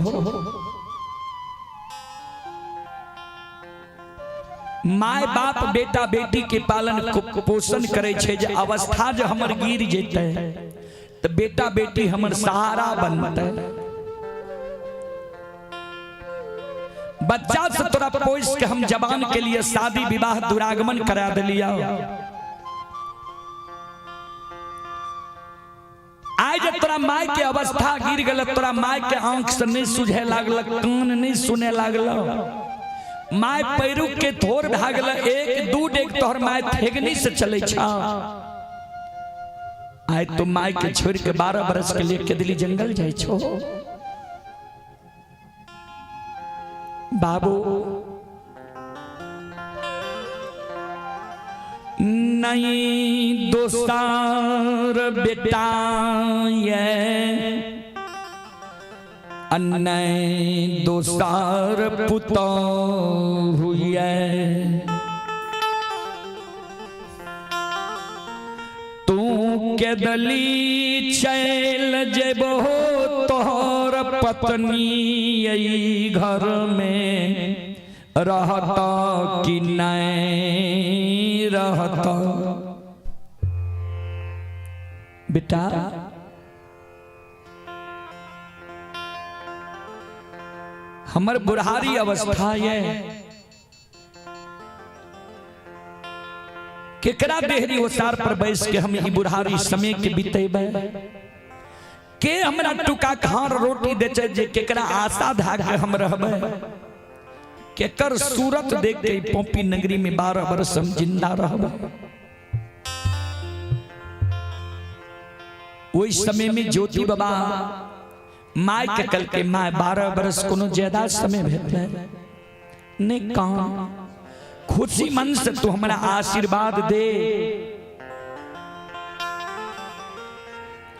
My बाप बेटा बेटी के पालन पोषण करे छे, जे अवस्था जे हमर गिर जेते तो बेटा बेटी हमर सहारा बनते। बच्चा से तोरा पोस के हम जवान के लिए शादी विवाह दुरागमन करा दिलिया। आइ जे तोरा my के अवस्था गिर गेल, तोरा my के आंख से नहीं सुझे लागल, कान नहीं सुने लागल, my पैरू के थोर भए गेल, एक दू डेग तोहर my ठेगनी से चले छा। आइ तो my के छोड़ के 12 बरस के लिए केदली जंगल जाय छो। बाबू नहीं दोसार बेटा ये नहीं दोसार पुतोहु ये, तू केदली चल जेबहो तोहर पत्नी यही घर में रहता कि नहीं रहता। बेटा हमर बुढ़ारी अवस्था ये केकरा देहरी ओसार पर बैस के हम ई बुढ़ारी समय के बितेबै, के हमरा टुका खार रोटी देचे जे केकरा आशा धा के हम रहबै, केकर सूरत देख के पोपी नगरी में 12 वर्ष हम जिंदा रहबै। ओहि समय में ज्योति बाबा my के कल के my 12 वर्ष कोनो ज्यादा समय भेटलै नहीं, काम खुशी मन से तू हमरा आशीर्वाद दे,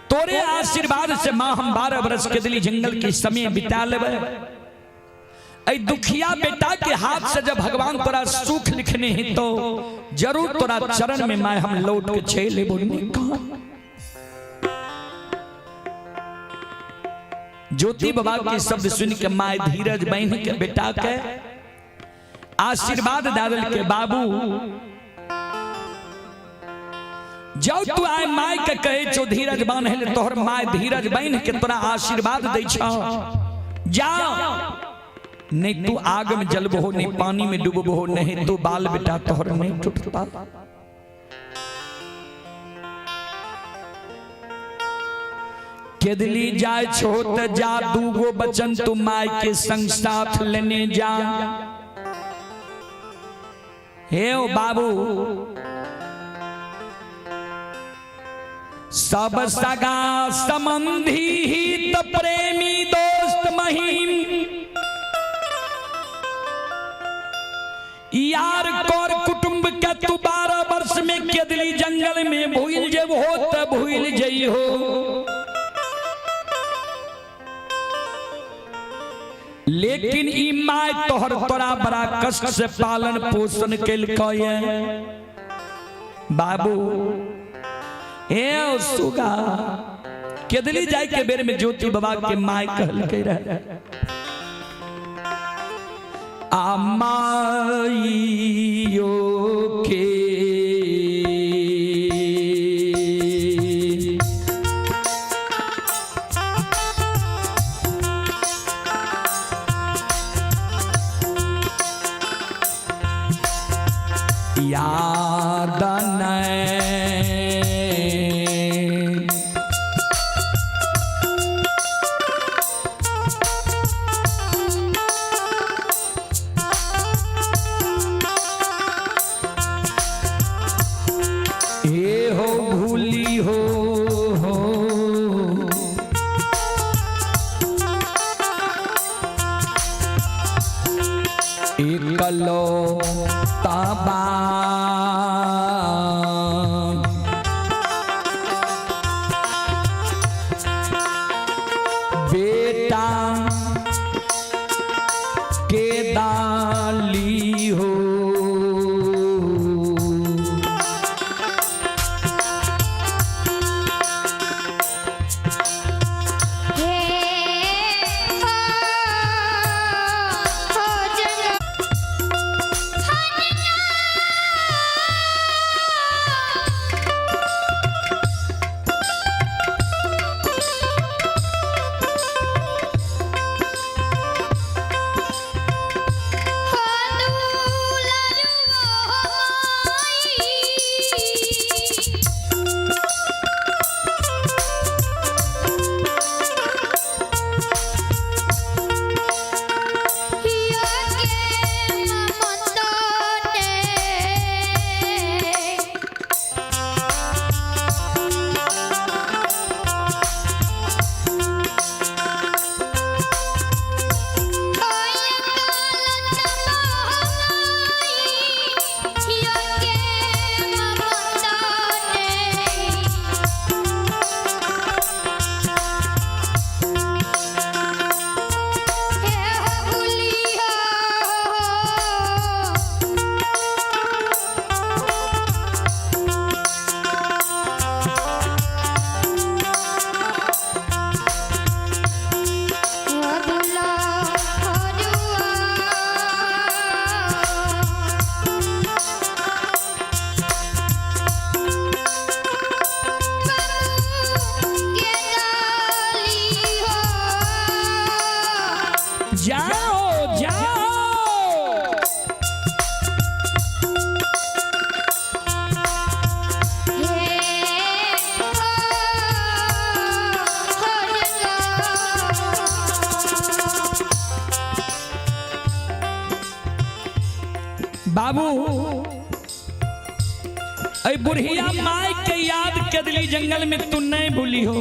तोरे आशीर्वाद से मां हम 12 वर्ष के दिली जंगल के समय बिता लेबै। ऐ दुखिया बेटा के हाथ से जब भगवान तोरा सुख लिखने ही तो जरूर तोरा चरण में my हम लौट के चल एबो। ज्योति बाबा के शब्द सुन के my धीरज बहन के बेटा के आशीर्वाद दादल के बाबू जाओ तू आए my के कहे छो धीरज बान्हे ले, तोहर my धीरज बहन के तोरा आशीर्वाद दै छौ, जाओ नहीं तू आग में जलबहो नहीं पानी में डूबबहो नहीं तू बाल बेटा तोहर नहीं टूटता। केदली जाय छो त जा दूगो बचन तू my के संग साथ लेने जा। हे ओ बाबू सब सगा संबंधी हित प्रेमी दोस्त महीम यार कौर कुटुंब के तू 12 वर्ष में केदली जंगल में भूल जेब हो त भूल जई हो, लेकिन ई my तोहर तोरा बड़ा कष्ट से पालन पोषण केलकै बाबू। हे सुगा केदली जाय के बेर में ज्योति बाबा के माय कहलकै रहे, आ माइयो के याद नहीं ये हो भूली हो। एकलो तबा बेटा के दाली हो। हे हो हो जग जाओ जाओ। बाबू अरे बुढ़िया माई के याद कदली जंगल में तू नहीं भूली हो।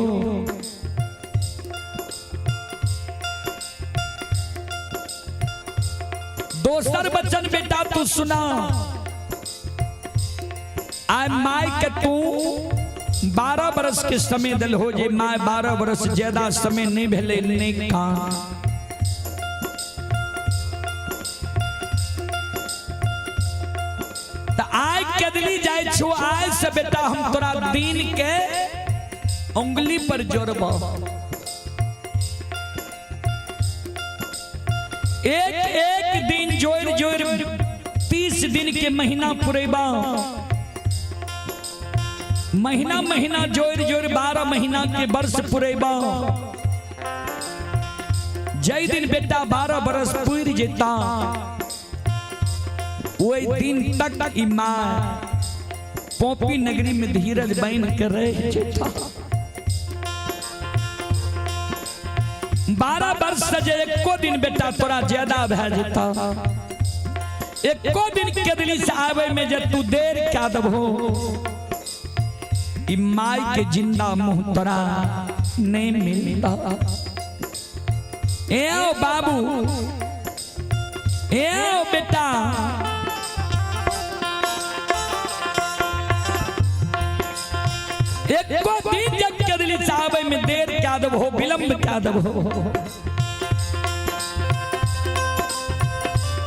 दोसर बचन बेटा तू सुना, आय माई के तू 12 बरस के समय दिल हो जे my 12 बरस ज्यादा समय नहीं भेले नहीं का। त आय कदली जाय छो, आय से बेटा हम तोरा दिन के उंगली पर जोड़ब। एक एक दिन जोड़ जोड़ 30 दिन के महीना पुरेबा, महीना महीना जोड़ जोड़ 12 महीना के वर्ष पुरेबा। जय दिन बेटा 12 बरस पुर जेता वही दिन तक ई माँ पोपी नगरी में धीरज बन के रह जेता। 12 वर्ष से जे एको दिन बेटा तोरा ज्यादा भए जेता, एको दिन के दिली से आवे में जे तू देर क्या दबो, ई माई के जिंदा मुंह तोरा नहीं मिलता। ए आओ बाबू, ए आओ बेटा, एको दिन जब के दिली से आवे में देर क्या दबो, विलंब क्या दबो,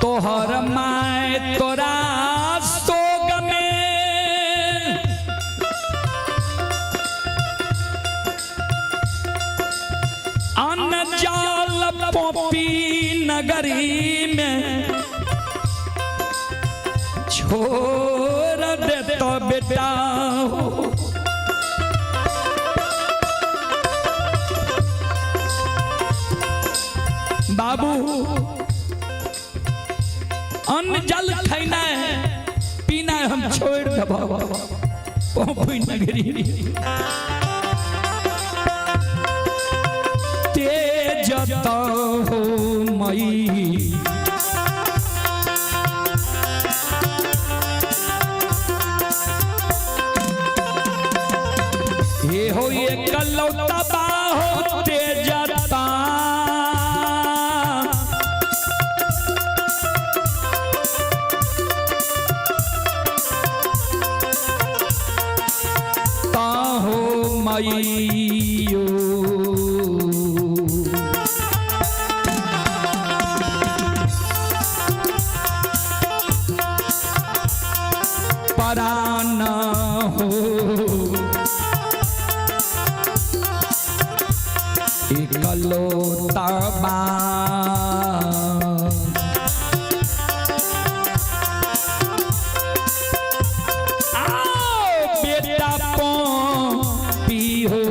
तोहर my तोरा सोग में अन्न जल पोपी नगरी में छोड़ दे तो बेटा हो। बाबू अन्न जल खैना पीना हम छोड़ देबो पोपी नगरी। तेज हो मई ये हो ये कलौता बाहो तेजता ताहो मईयो। पराना हो एकलौता बा। आओ बेटा पी हो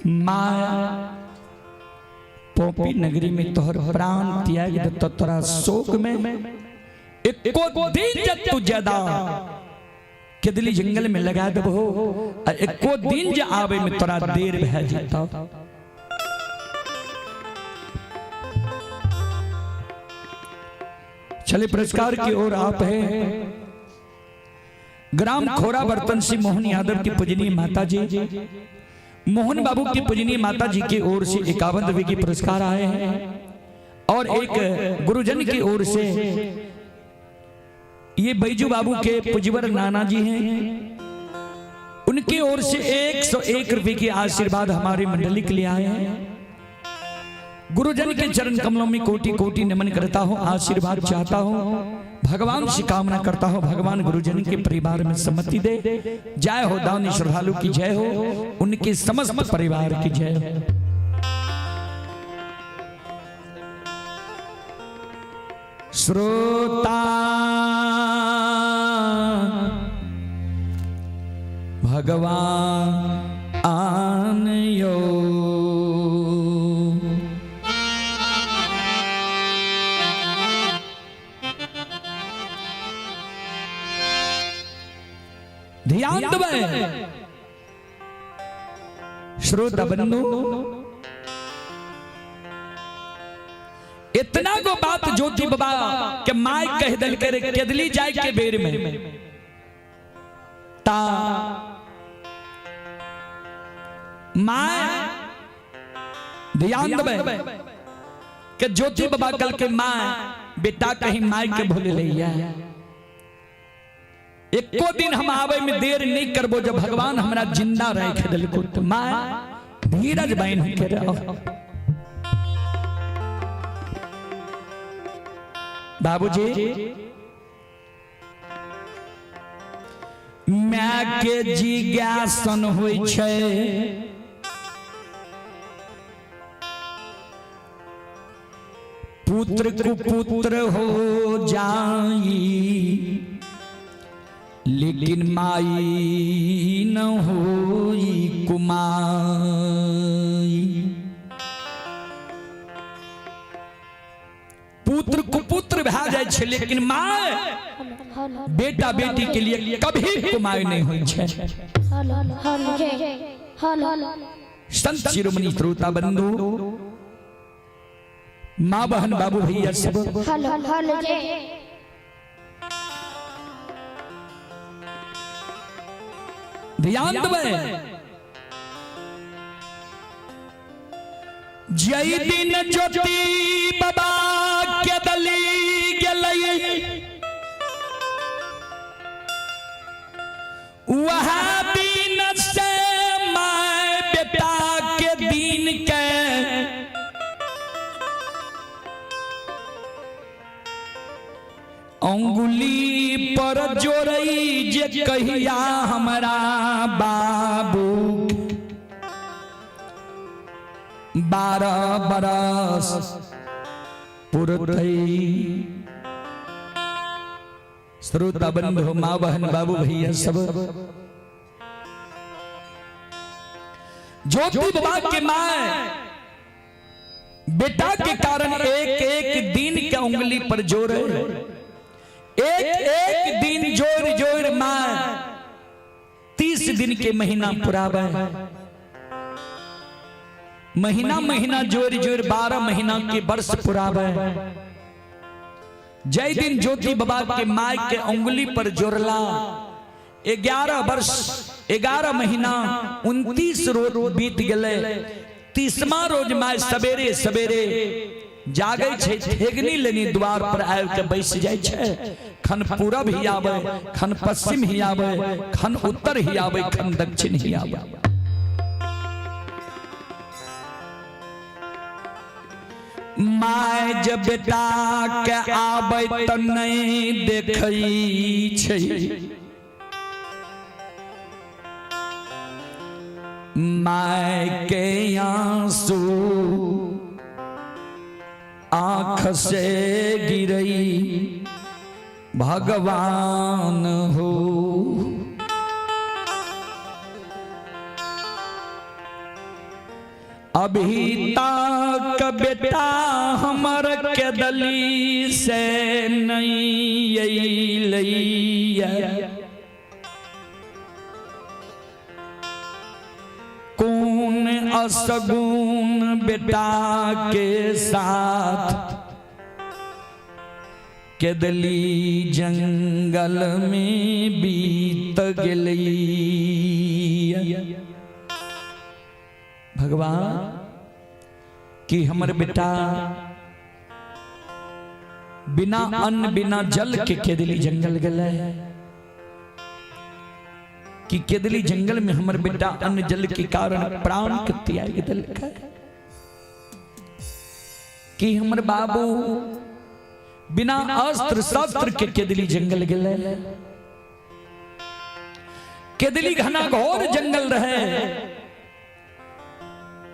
माँ पोपी नगरी में तोहर प्राण त्याग दे तोरा शोक में एको दिन जब तू ज्यादा केदली जंगल में लगा देबो आ एको दिन जे आवे में तोरा देर भए जेतौ। चले पुरस्कार की ओर आप है। ग्राम खोरा बर्तन सिंह मोहन यादव की पूजनीय माता जी, मोहन बाबू की पूजनीय माता जी की ओर से 51 रुपए की पुरस्कार आए हैं और एक गुरुजन की ओर से ये बैजू बाबू के पुजवर नाना जी हैं, उनकी ओर से 101 रुपए के आशीर्वाद हमारी मंडली के लिए आए हैं। गुरुजन के चरण कमलों में कोटि कोटि नमन करता हूँ, आशीर्वाद चाहता हूँ, भगवान से कामना करता हूँ भगवान गुरुजन के परिवार में सम्मति दे। जय हो दानी श्रद्धालु की जय हो, उनके समस्त परिवार की जय हो। श्रोता भगवान आन यो ध्यान देबै श्रोता बंधु, इतना गो बात ज्योति बाबा के my कह दल करे केदली जाए के बेर में ता my ध्यान देबै के ज्योति बाबा कल के माँ बेटा कहीं माय के भूल लैया। एको दिन हम आवे में देर नहीं करबो जब भगवान हमरा जिंदा रख दिलको तो माँ धीरज बन के रहो। बाबूजी my के जिज्ञासन होइ छै, पुत्र कुपुत्र हो जाई लेकिन माई न होई कुमाई। पुत्र कुपुत्र भए जाइ छै लेकिन my बेटा बेटी के लिए कभी कुमाई नहीं होइ छै। संत शिरोमणि श्रोता बंधु माँ बहन बाबू भैया सब ध्यान देबै। जय दिन ज्योति बाबा के दली गेलै वह दिन से my बेटा के दिन के अंगुली पर जोड़ई जे कहिया हमरा बाबू 12 बरस पुरतई। श्रोता बंधु माँ बहन बाबू भैया सब ज्योति बाबा के माँ बेटा के कारण एक एक दिन के उंगली पर जोड़े, एक एक दिन जोड़ जोड़ माँ 30 दिन के महीना पुरावे, महीना महीना जोड़ जोड़ 12 महीना के वर्ष पुरावे। जय दिन ज्योति बाबा के my के उंगली पर जोड़ला 11 वर्ष 11 महीना 29 रोज बीत गए। 30वां रोज my सवेरे सवेरे जागे छै, ठेगनी लेनी द्वार पर आबि के बैस जाइ छै। खन पूरब ही आवे, खन पश्चिम ही आवे, खन उत्तर ही आवे, खन दक्षिण ही आवे। My जब बेटा के आबै त नहीं देखै छै, my के आंसू आंख से गिरई भगवान हो। अभी तक बेटा हमर के दली से नहीं अइलैया, कौन असगुन बेटा के साथ केदली जंगल में बीत गेलैया। भगवान कि हमर बेटा बिना अन्न बिना जल के केदली जंगल गेलै, कि केदली जंगल में हमर बेटा अन्न जल के कारण प्राण के त्याग देलकै, कि हमर बाबू बिना अस्त्र शस्त्र के केदली जंगल गेलै। केदली घना घोर जंगल रहे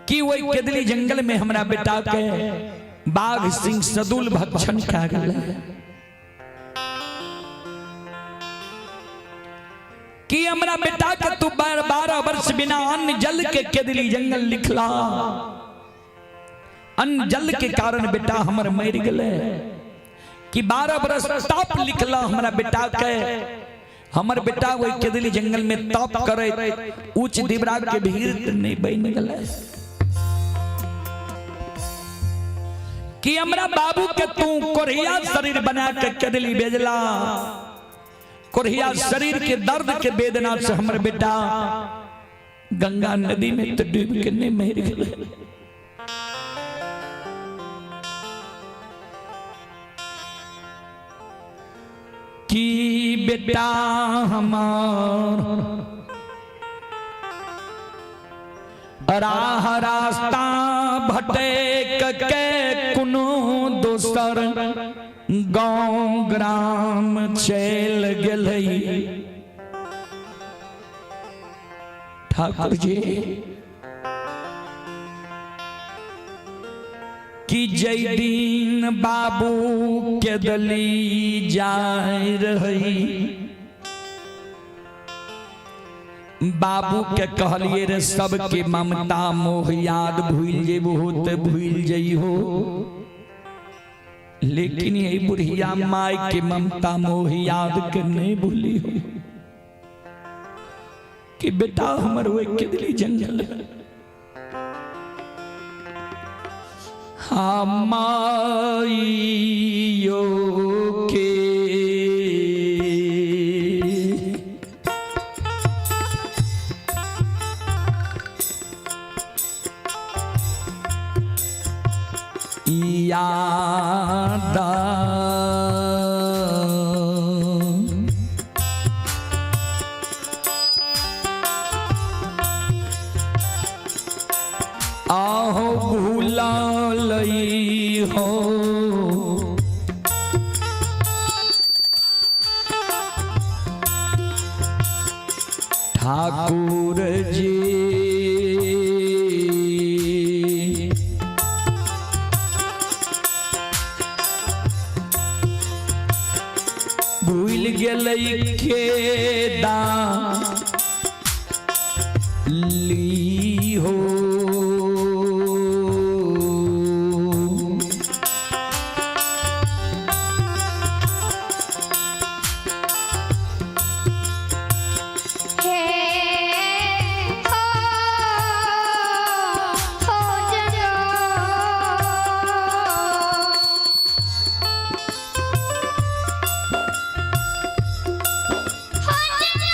कि वही केदली जंगल में हमरा बेटा के बाघ सिंह सदुल भक्षण खा गेलै, कि हमरा बेटा के तू 12 वर्ष बिना अन्न जल के केदली जंगल लिखला, अन्न जल के कारण बेटा हमर मर गेलै, कि 12 बरस ताप लिखला हमरा बेटा के, हमर बेटा वही केदली जंगल में ताप करे ऊंच दिबरा के भीड़ नहीं बन गेलै, कि हमरा बाबू के तू कोरिया शरीर बना के केदली भेजला, कोरिया शरीर के दर्द के वेदना से हमर बेटा गंगा नदी में तो डूब के नहीं मर गेलै। कि बेटा हमार राह रास्ता भटक के कोनो दोसर गांव ग्राम चल गेलै। ठाकुर जी कि जय दिन बाबू के दली जाय रही, बाबू के कहलिए रे सबके ममता मोह याद भूल जेबो ते भूल जइहो, लेकिन यही बुढ़िया माय के ममता मोह याद के नहीं भूली हो कि बेटा हमर ओइ केदली जंगल। हाँ माइयो के याद आहो भूला लई हो, ठाकुर जी भूल गेलै खेदा ली हो। हे हो हो जनो हो जनो।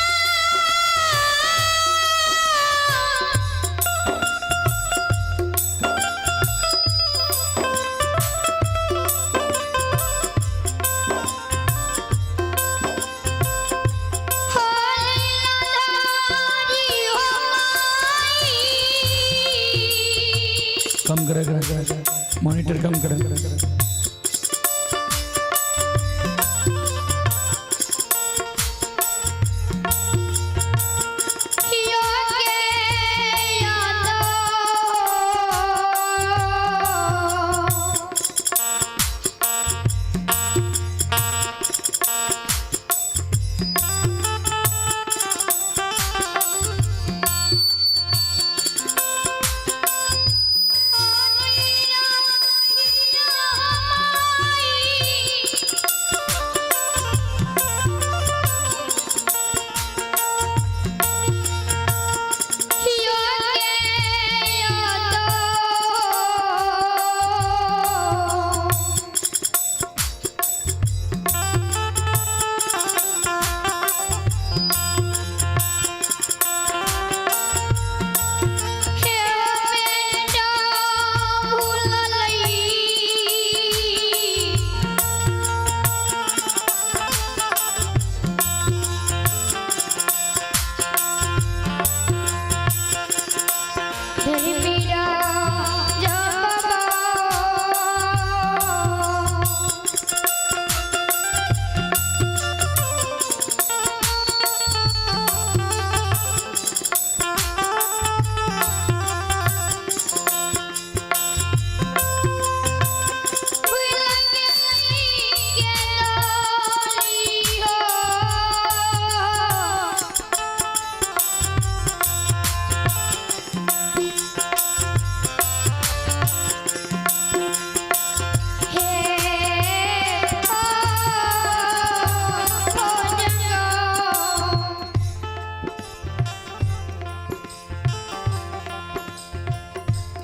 कम करे, मॉनिटर कम करे।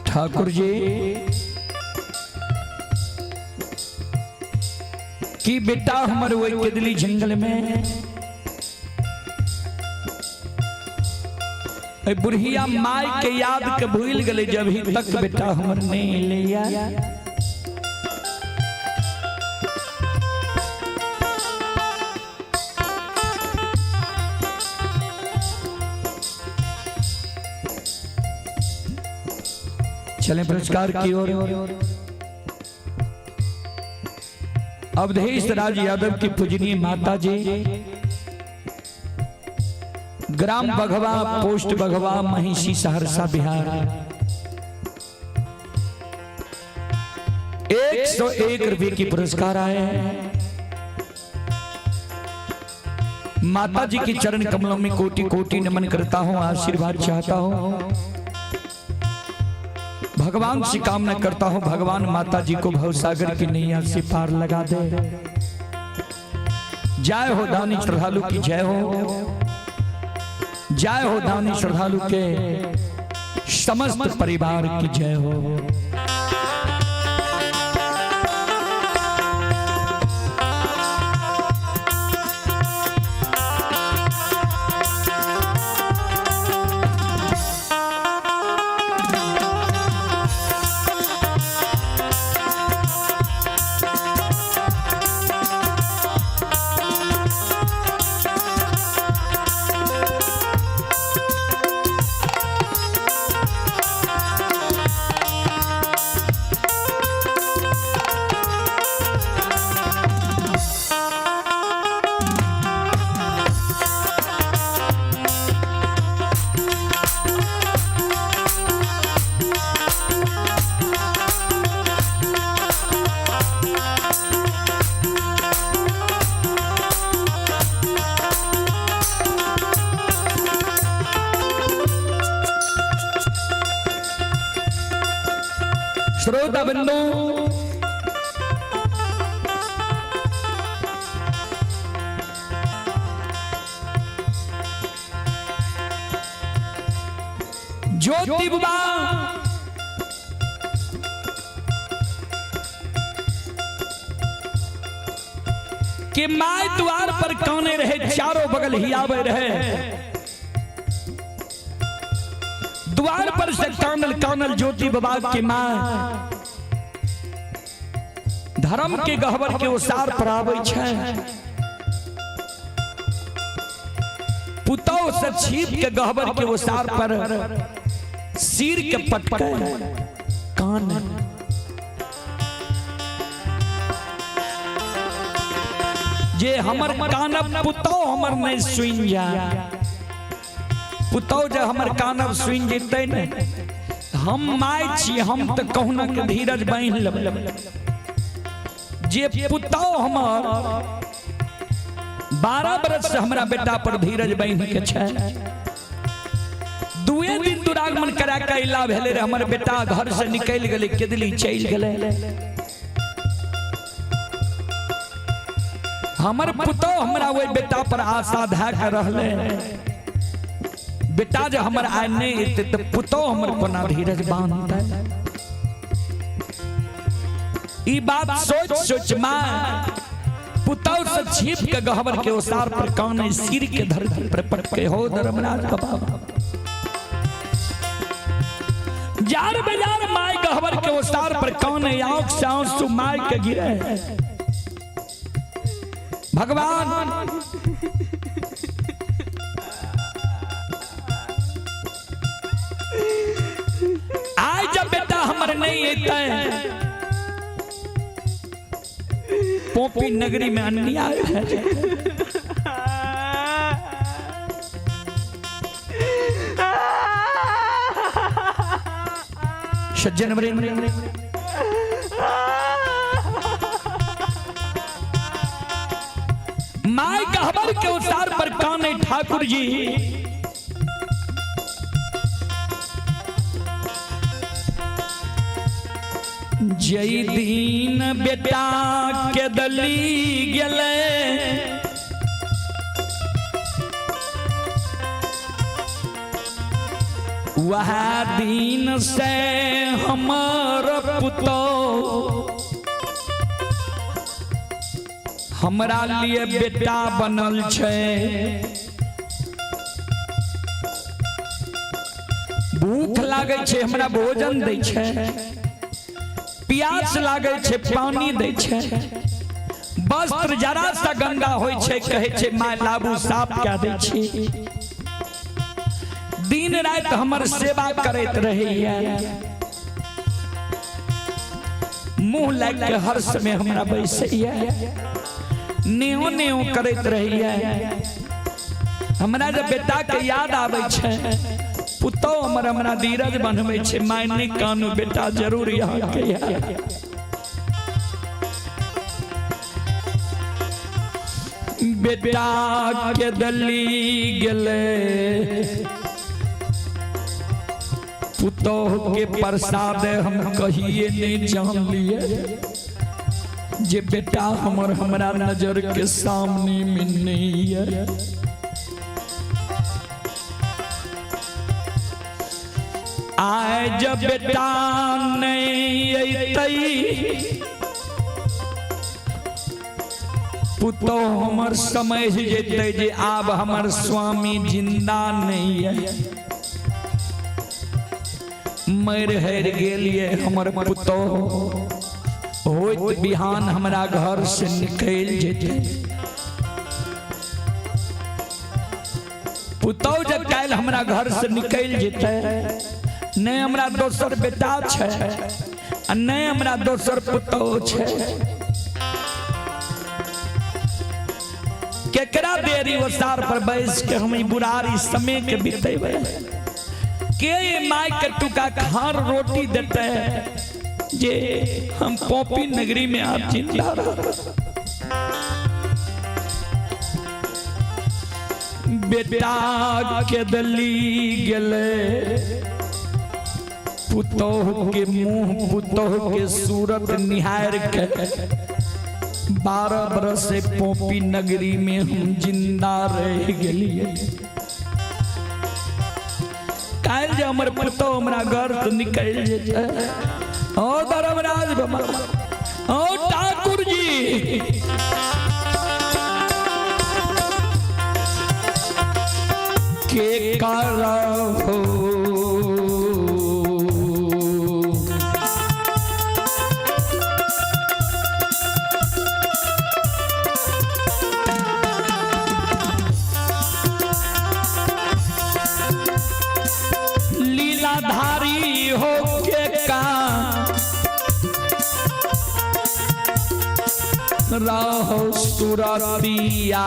ठाकुर जी कि बेटा हमर वही केदली जंगल में ए बुढ़िया माय के याद के भूल गए जब ही तक बेटा हमर नहीं लिया। चले पुरस्कार की ओर। अवधेश राज यादव की पूजनीय माता जी, ग्राम बघवा, पोस्ट बघवा, महिषी, सहरसा, बिहार। 101 रुपए की पुरस्कार आए हैं। माता जी के चरण कमलों में कोटि कोटि नमन करता हूं, आशीर्वाद चाहता हूं, भगवान से कामना करता हूं, भगवान माता जी को भवसागर की नैया से पार लगा दे। जय हो दानी श्रद्धालु की जय हो, जय हो दानी श्रद्धालु के समस्त परिवार की जय हो। श्रोता बंधु, ज्योति बुबा कि my द्वार पर काने रहे, चारों बगल ही आवे रहे। द्वार पर से कानल कानल ज्योति बाबा के माँ धर्म के गहबर के ओसार पर आवे छै। पुतौ से छिप के गहबर के ओसार पर सिर के पटके कान। जे हमर कानब पुतौ हमर नहीं सुन जा, पुतौ जे हमर कानब सुन जेतै ने, हम my छी, हम तो कहुना के धीरज बान्हि लेबै। जे पुतौ हमर 12 बरस से हमरा बेटा पर धीरज बान्हि के छै, दुए दिन दुरागमन करा के अइला भेलै रे, हमर बेटा घर से निकलि गेलै, केदली चलि गेलै। हमर पुतौ हमरा ओहि बेटा पर आशा धए के रहलै, बेटा जे हमर आइ नहि एतै तऽ पुतौ हमर कोना धीरज बान्हतै। ई बात सोच सोच माँ पुतौ से छिप के गहबर के ओसार पर काने सिर के धरती पर पटके हो धर्मराज बाबा। जार बेजार my गहबर के ओसार पर काने आंख से आंसू my के गिरे। भगवान आज जब बेटा हमर नहीं एतै, पोपी नगरी में अन्याय है। सज्जन वृंद, my गहबर के उतार पर काने ठाकुर जी जय दीन बेटा के दली गेले, वह दिन से हमर पुतो हमरा लिए बेटा बनल छै। भूख लागै छै हमरा भोजन दै छै, प्यास लागै छै पानी दै छै, वस्त्र जरा सा गंदा होइ छै कहै छै my लाबू साफ कए दै छी। दिन राति हमर सेवा करैत रहैया। मुंह लाग के हर समय हमरा बैसैया, नेहो नेहो करैत रहैया। हमरा जब बेटा के याद आबै छै, पुतोह हमर हमरा धीरज बनबै छै, माय नहि कानू बेटा जरूर यहाँ के है। बेटा के दली गेलै पुतोह के प्रसाद, हम कहिए नहीं जान लिए जे बेटा हमर हमरा नजर के सामने में नहीं है। आए जब बेटा नहीं अयतै, पुतोह हमर समझ जेतै जे आब हमर स्वामी जिंदा नहीं है, मरि हरि गेलिए हमर पुतोह। होइत बिहान हमरा घर से निकलि जेतै। पुतोह जब काल्हि हमरा घर से निकलि जेतै, नहि हमरा दोसर बेटा छै आ नहि हमरा दोसर पुतोह छै, केकरा देरी ओसार पर बैस के हम ई बुरारी समय के बितेबै? के ई माय के टुका खार रोटी देते जे हम पोपी नगरी में आप जिंदा रह? बेटा के दली गेलै पुतोह के मुंह, पुतोह के सूरत निहार के 12 बरस से पोपी नगरी में हम जिंदा रह गेलिए। काल्हि जे हमर पुतोह हमरा घर से निकलि जेतै, ओ धर्मराज बाबा, ओ ठाकुर जी, के करहो लीलाधारी हो के का रहो सुरतिया,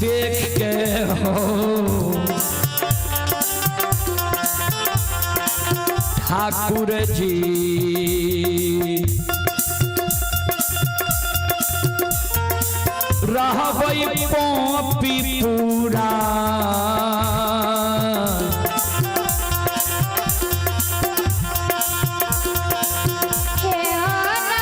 देख के हो ठाकुर जी रहबै पोपी पूरा। हे आना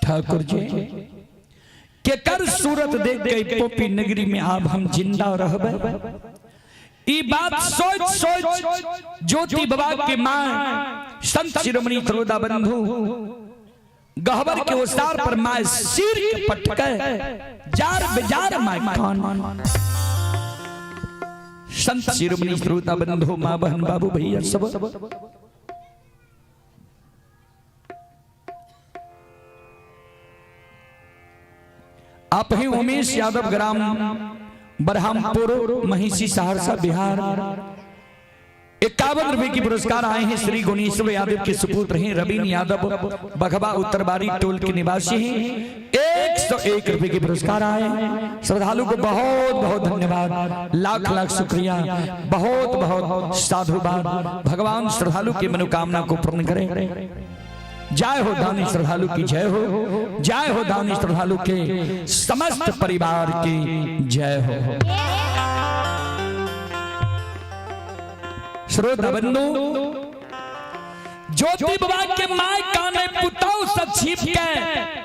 ठाकुर जी, केकर सूरत देख के पोपी नगरी में आब हम जिंदा रहबै। ई बात सोच सोच ज्योति बाबा के मां संत शिरोमणि त्रोदा बंधु गहबर के ओसार पर मां सिर के पटके जार बेजार मां कान। संत शिरोमणि श्रोता बंधु मां बहन बाबू भैया सब, आप ही उमेश यादव, ग्राम बरहामपुर, महिषी, सहरसा, बिहार। 51 रुपए की पुरस्कार आए हैं। श्री गुणेश्वर यादव के सुपुत्र हैं रवीन यादव, बघवा उत्तरबारी टोल के निवासी हैं। 101 रुपए के पुरस्कार आए। श्रद्धालु को बहुत बहुत धन्यवाद, लाख लाख शुक्रिया, बहुत बहुत साधुवाद। भगवान श्रद्धालु की मनोकामना को पूर्ण करें। जय हो दानी श्रद्धालु की जय हो, जय हो दानी श्रद्धालु के समस्त परिवार की जय हो। श्रोता बंधु, ज्योति बाबा के my काने पुताऊ सब छिप के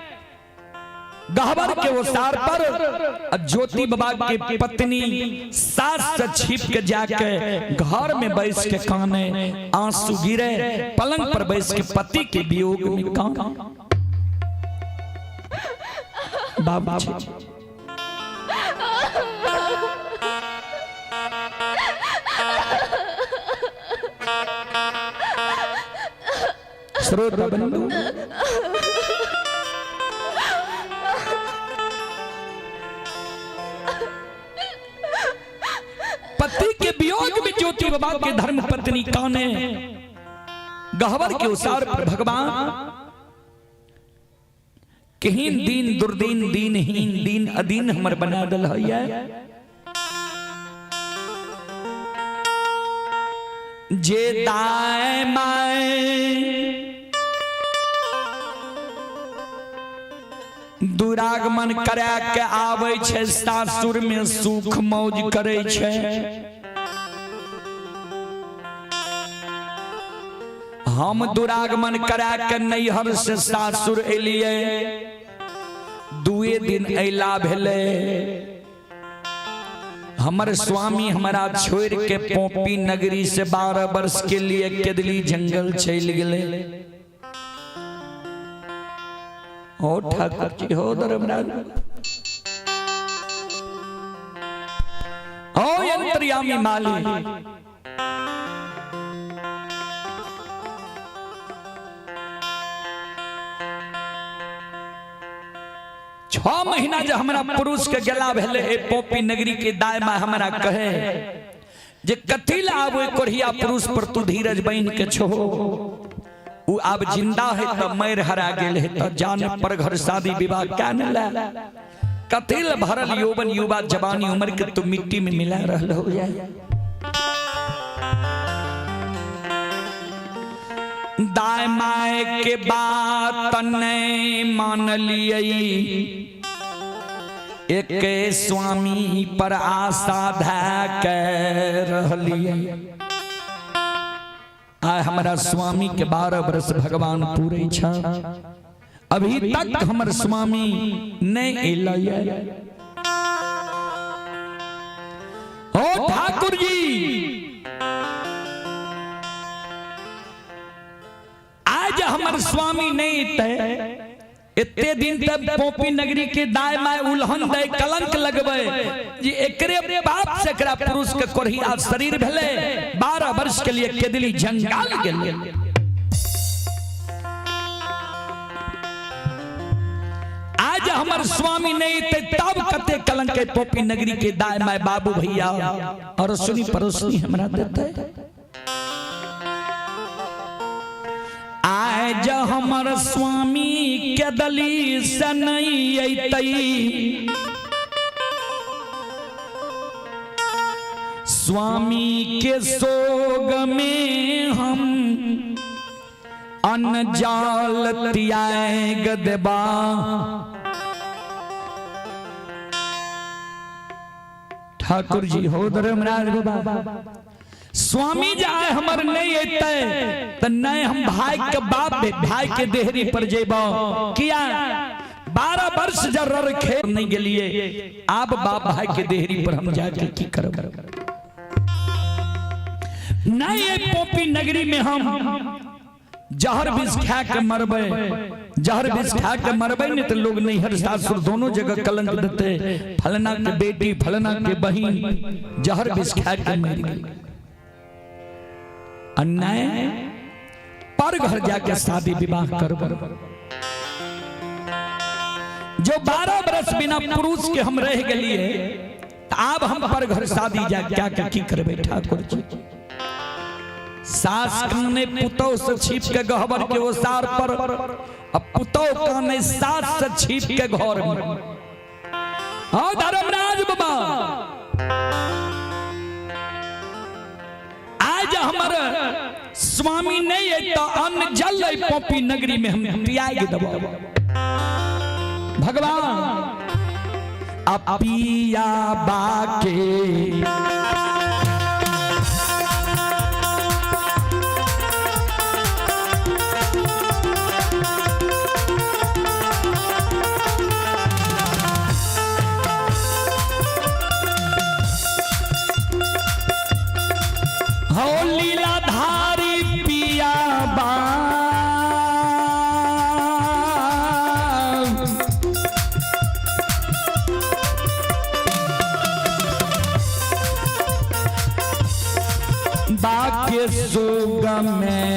गहबर के ओसार पर, ज्योति बाबा के पत्नी सास से छिप के जाके घर में बैस के काने, आंसू गिरे, पलंग पर बैस के पति के वियोग में कान। बाबू श्रोता बंधु, पति के वियोग में ज्योति बाबा के धर्म पत्नी काने गहवर के उसार पर। भगवान कहीं दीन दुर्दीन दीनहीन दीन अदीन हमर बना दल है। जे दाएं माए दुरागमन करा के आबै छै, सासुर में सुख मौज करै छै। हम दुरागमन करा के नैहर से सासुर एलियै, दुए दिन अला भेलै, हमर स्वामी हमरा छोड़ के पोपी नगरी से 12 वर्ष के लिए केदली जंगल चलि गेलै। ओ ठाकुर जी, हो धर्मराज, ओ अंतर्यामी माली, 6 महीना जे हमरा पुरुष के गेला भेले, ए पोपी नगरी के दाय माँ हमरा कहे जे कथी ला आब ओहि कोढ़िया पुरुष पर तू धीरज बन के छो, उ आब जिंदा है त मर हरा गेल है त जान पर घर शादी विवाह क्या न ला, कथी ला भरल यौवन युवा जवानी उम्र के तू मिट्टी में मिला रहल हो जाए। दाय my के बात नहीं मान लियै, एक स्वामी पर आशा धै के रहलियै। आय हमरा स्वामी के 12 वर्ष भगवान पूरे छ, अभी तक हमर स्वामी नहीं एलै। ओ ठाकुर जी, आज हमर स्वामी नहीं एतै, एते दिन तक पोपी नगरी के दाय my उल्हन दे कलंक लगबै जे एकरे बाप से एकरा पुरुष के कोढ़िया शरीर भेलै, 12 वर्ष के लिए केदली जंगल गेलै। आज हमर स्वामी नहीं एतै तब कते कलंक है पोपी नगरी के दाय my बाबू भैया और सुनी पड़ोसनी हमरा देतै। आज हमर स्वामी के दली से नहीं अयतै, स्वामी के सोग में हम अनजाल त्याग देबा। ठाकुर जी हो धर्मराज बाबा, स्वामी जाए हमर नहीं एतै त नहीं हम भाई के बाप भाई के देहरी पर जेबो, किया 12 वर्ष जर खेत नहीं गेलिए, आब बाप भाई के देहरी पर हम जाके की करब? नहीं, ये पोपी नगरी में हम जहर विष खा के मरबे, जहर विष खा के मरबे नहीं तो लोग नैहर सासुर दोनों जगह कलंक देते, फलना के बेटी, फलना के बहिन जहर विष खा के मर गई। अन्याय पर घर जाके शादी विवाह करब। जो 12 बरस बिना पुरुष के हम रह गए, आब हम पर घर शादी जा क्या के की करबे? ठाकुर जी, सास काने पुतौ से छिप के गहबर के ओसार पर, अब पुतौ काने सास से छिप के घर में। हाँ धर्मराज बाबा, आज हमर स्वामी नहीं है तो अन्न जल है पोपी नगरी में हम पियाई देबो। भगवान, अब पिया बाके हो लीलाधारी पिया बा बाके सुग में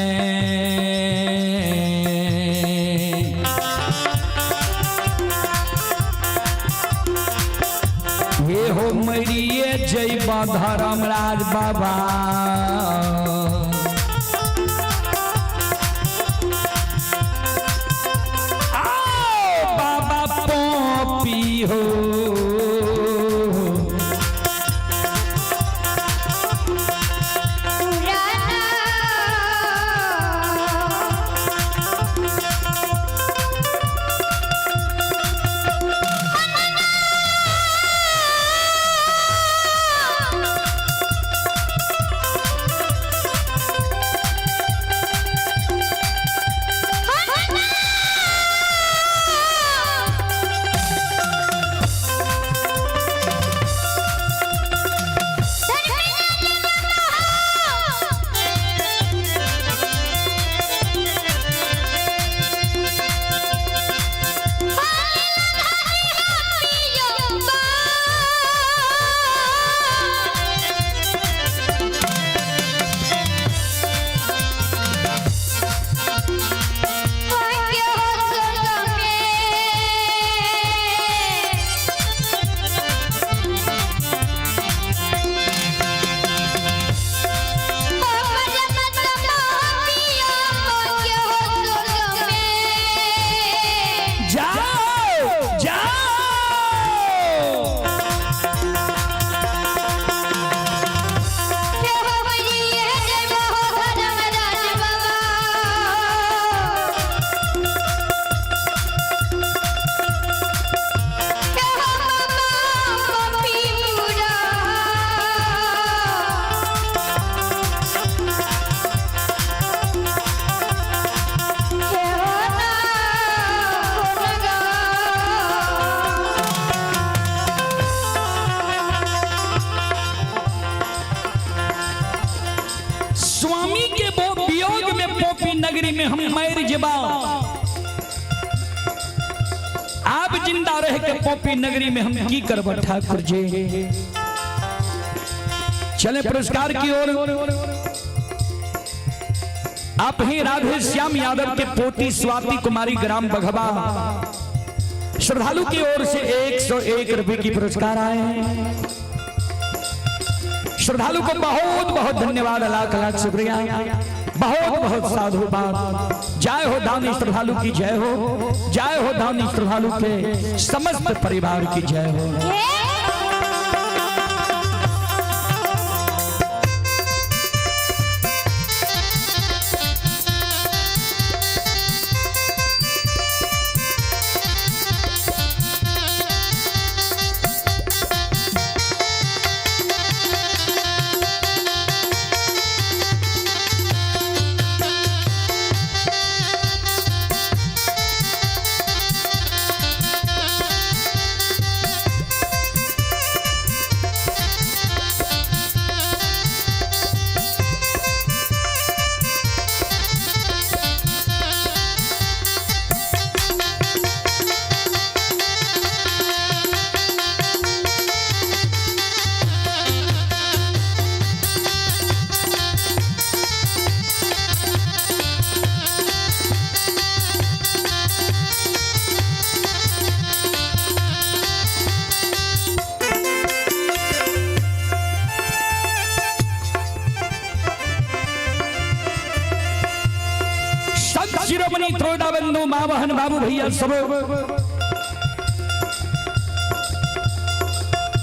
हे हो मरिए जय धर्मराज बाबा। आओ बाबा पोपी हो। जाओ जाओ। स्वामी के वो वियोग में पोपी नगरी में हम मर जबा, आप जिंदा रह के पोपी नगरी में हम की करब? ठाकुर जी, चले पुरस्कार की ओर। आप ही राधे श्याम यादव के पोती स्वाति कुमारी, ग्राम बघवा, श्रद्धालु की ओर से 101 रुपए की पुरस्कार आए हैं। श्रद्धालु को बहुत बहुत धन्यवाद, लाख लाख शुक्रिया, बहुत बहुत साधुवाद। जय हो दानी श्रद्धालु की जय हो, जय हो दानी श्रद्धालु के समस्त परिवार की जय हो। त्रोदा बंधु माँ बहन बाबू भैया सब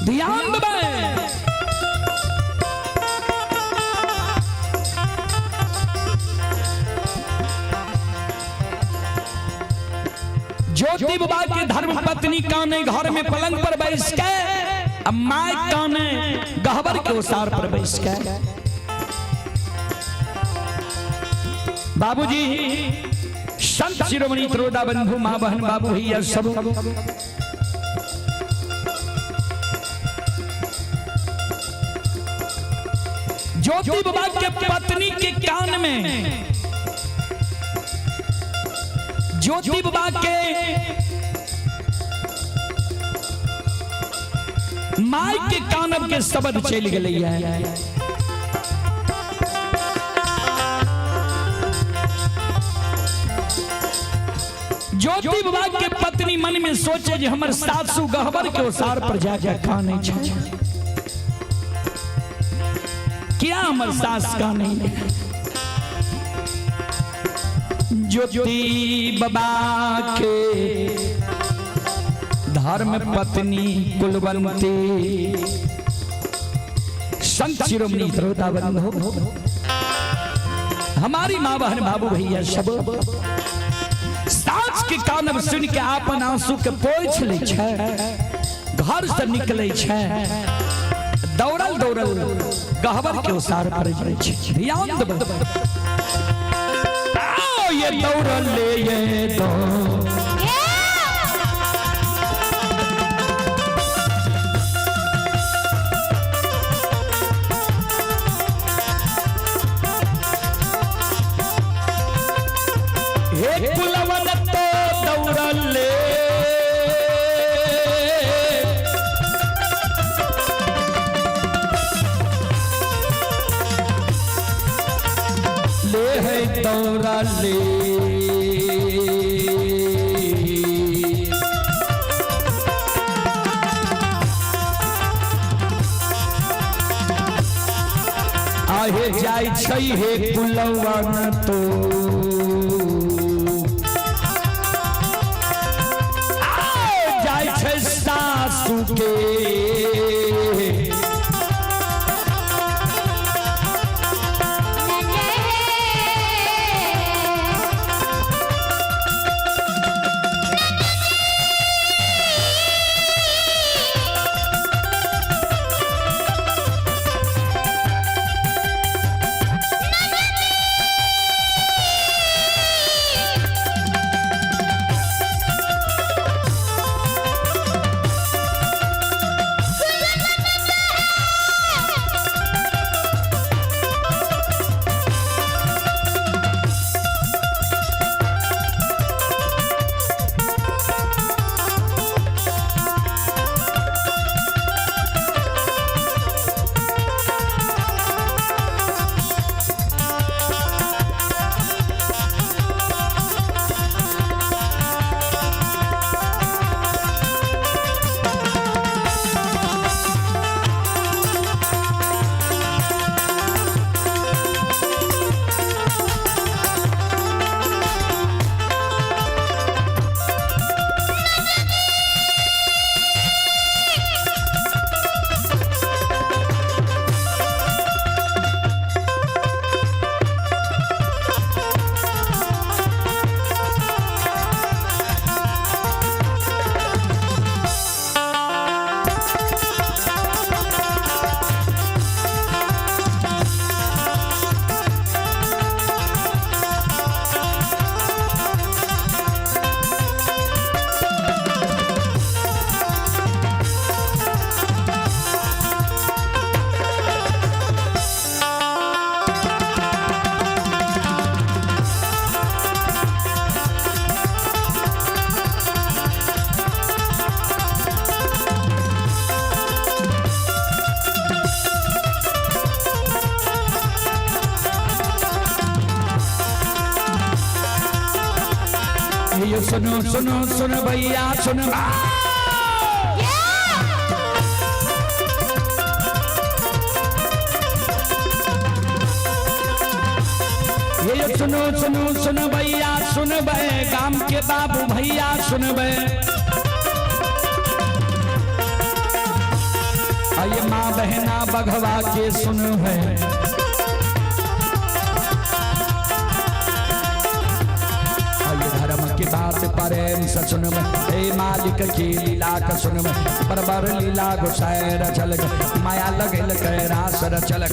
ध्यान देबै। ज्योति बाबा के धर्म पत्नी काने घर में पलंग पर बैस के, अब माय काने गहबर के ओसार पर बैस के। बाबूजी संत शिरोमणि त्रोदा बंधु माँ बहन बाबू भैया सब ज्योति बाबा के पत्नी के कान में ज्योति बाबा के माय के कानब के शब्द चल गई है। ज्योति बाबा के पत्नी मन में सोचे जे हमर सासू गहबर के ओसार पर जाके काने छै, क्या हमर सास काने? ज्योति बाबा के धर्म पत्नी कुलवंती संत शिरोमणि श्रोता बंधु हमारी माँ बहन बाबू भैया सब साँझ के कानब सुन के आपन आंसू के पोछ लै छै, घर से निकले छै, दौड़ल दौड़ल गहबर के ओसार पर जाइ छै। ध्यान देबै। आओ ये दौड़ल ले ये दौ हे कुलवन तो दौड़ल ले ले है दौड़ल ले। आहे जाइ छै हे कुलवन तो जाइ छै सासू के ये सुनो सुनो सुन भैया सुन। ये सुनो सुनो सुनबैया सुनबै, गाम के बाबू भैया सुनबै। आइए माँ बहना बघवा के सुनबै। आइए धर्म की बात प्रेम से सुनबै, हे मालिक की लीला का सुनबै। बरबर लीला गोसाई रचल, माया लगल के रास रचल।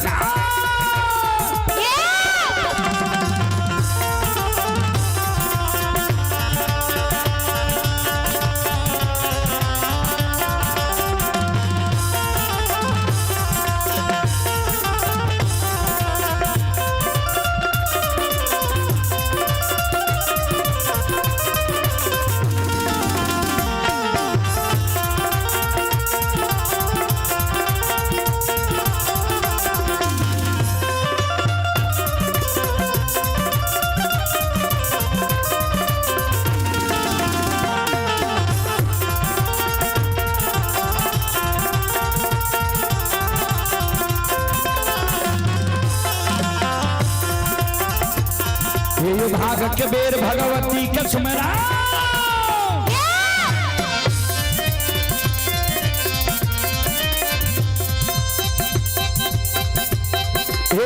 ये भाग के बेर भगवती के सुमरा।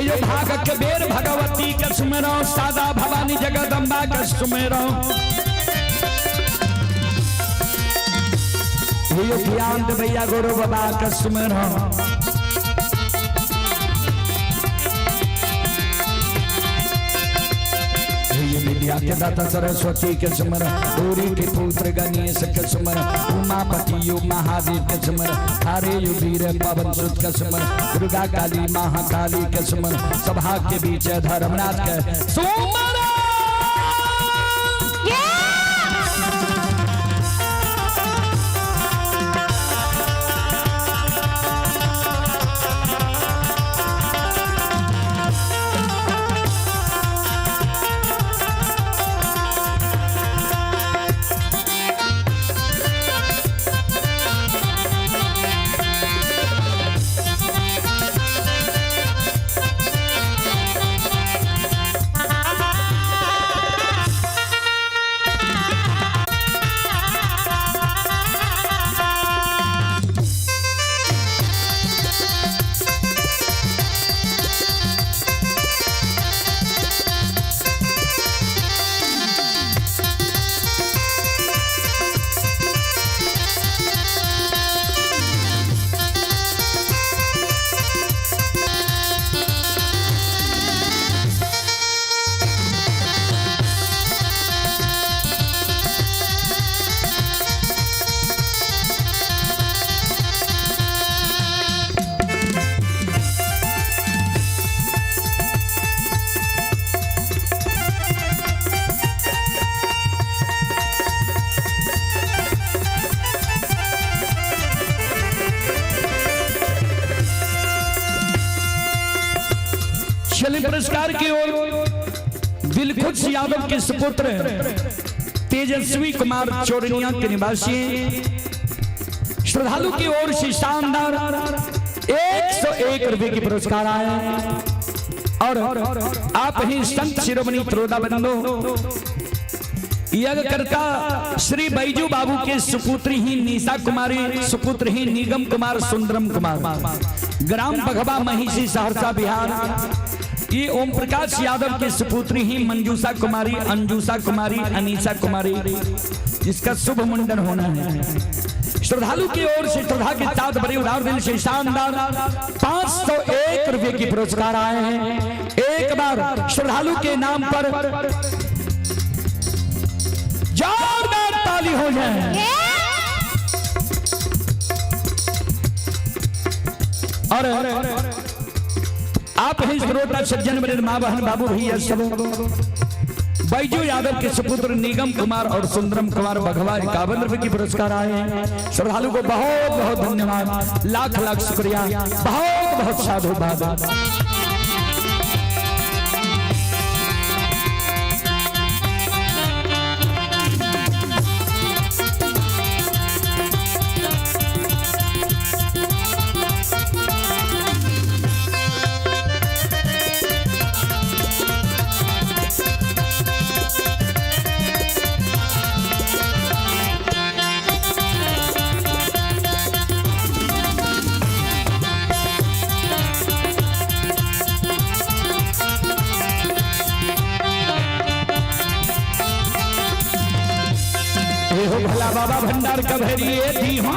ये भाग के बेर भगवती के सुमरो, सादा भवानी जगदम्बा के सुमरो। ये ज्ञान भैया गुरु बाबा के सुमरो। विद्या के दाता सरस्वती के सुमर, गौरी के पुत्र गणेश के सुमर, उमापति यो महादेव के सुमर, हरे यो वीर पवन सुत के सुमर, दुर्गा काली महाकाली के सुमर, सभा के बीच धर्मनाथ के सुमर। पुरस्कार की ओर दिलखुश यादव के सुपुत्र तेजस्वी कुमार चोरनिया के निवासी श्रद्धालु की ओर से शानदार 101 रुपए की पुरस्कार आए। और आप ही संत शिरोमणि त्रोदा बंधु यज्ञकर्ता श्री बैजू बाबू के सुपुत्री ही निशा कुमारी, सुपुत्र ही निगम कुमार सुंदरम कुमार, ग्राम बघवा महिषी सहरसा बिहार। ये ओम प्रकाश यादव के सुपुत्री ही मंजूषा कुमारी, अंजूषा कुमारी, अनीसा कुमारी, जिसका शुभ मुंडन होना है। श्रद्धालु की ओर से श्रद्धा के साथ बड़े उदार दिल से शानदार 501 रुपए की पुरस्कार आए हैं। एक बार श्रद्धालु के नाम पर जोरदार ताली हो जाए। और आप ही श्रोता सज्जन मेरे माँ बहन बाबू भैया सब बैजू यादव के सुपुत्र निगम कुमार और सुंदरम कुमार बघवा 51 रुपए की पुरस्कार आए हैं। श्रद्धालु को बहुत बहुत धन्यवाद, लाख लाख शुक्रिया, बहुत बहुत साधुवाद। ये हो भोला बाबा भंडार कभेरिए दी हो।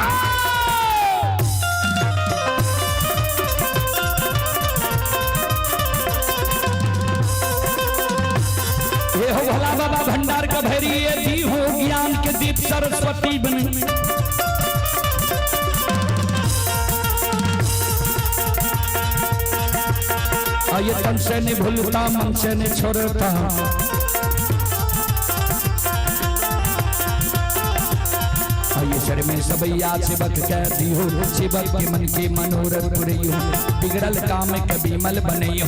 ये हो भोला बाबा भंडार कभेरिए दी हो, ज्ञान के दीप सरस्वती बन। ये तन से नहीं भूलता, मन से नहीं छोड़ता। ये सर में सबैया सेवक कह दियो, सेवक के मन के मनोरथ पुरैयो, बिगड़ल काम कभी मल बनैयो।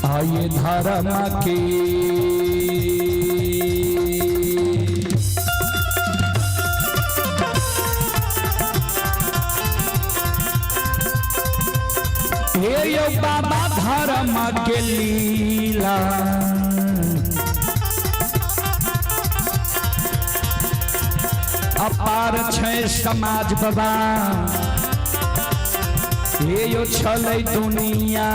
आइए धर्म की हे यो बाबा धर्म के लीला, अपार छै समाज बाबा, हे यो छलै दुनिया।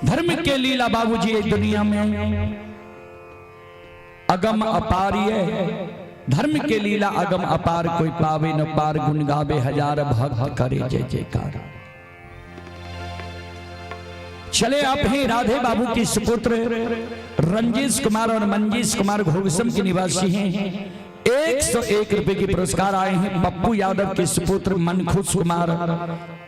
धर्म के लीला बाबूजी दुनिया में अगम अपार है। धर्म के लीला अगम अपार, कोई पावे न पार, गुण गावे हजार भक्त करे जय जयकार। चले आप हैं राधे बाबू के सुपुत्र रंजीश कुमार और मंजीश कुमार घोगसम के निवासी हैं। 101 रुपए के पुरस्कार आए हैं। पप्पू यादव के सुपुत्र मनखुश कुमार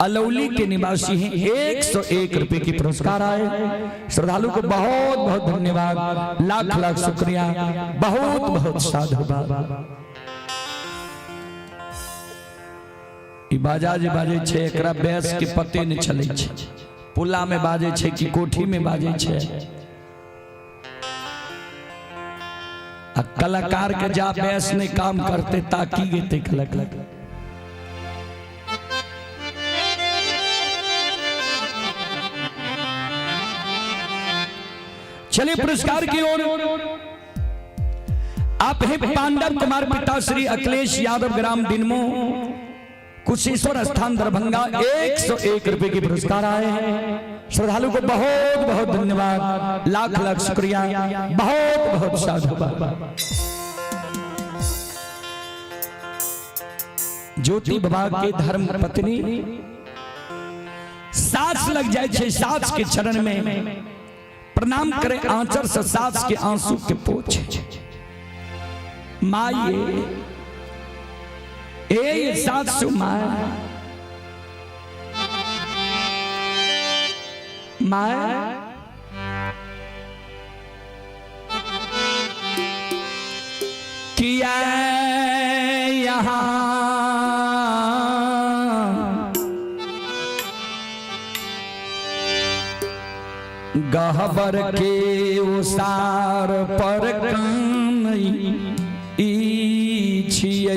अलौली के निवासी हैं। 101 रुपए के पुरस्कार आए। श्रद्धालु को बहुत बहुत धन्यवाद, लाख लाख शुक्रिया, बहुत बहुत साधुवाद। ई बाजा जे बाजे छे एकरा बैस के पते नहीं चले छे, पुला में बाजे छे कि कोठी में बाजे छे। आ कलाकार के जा बैस ने काम करते ताकि गेते कलाकार। चलिए पुरस्कार की ओर। आप हैं पांडव कुमार पिता श्री अखिलेश यादव ग्राम दिनमो कुशेश्वर स्थान दरभंगा। 101 रुपए के पुरस्कार आए हैं। श्रद्धालु को बहुत बहुत धन्यवाद, लाख लाख शुक्रिया, बहुत बहुत साधुवाद। ज्योति बाबा के धर्म पत्नी सास लग जाए छे, सास के चरण में प्रणाम करे, आंचर से सास के आंसू के पोछे। माये ए सासु माय, my किया यहाँ गहबर के उसार पर कान ई छियै।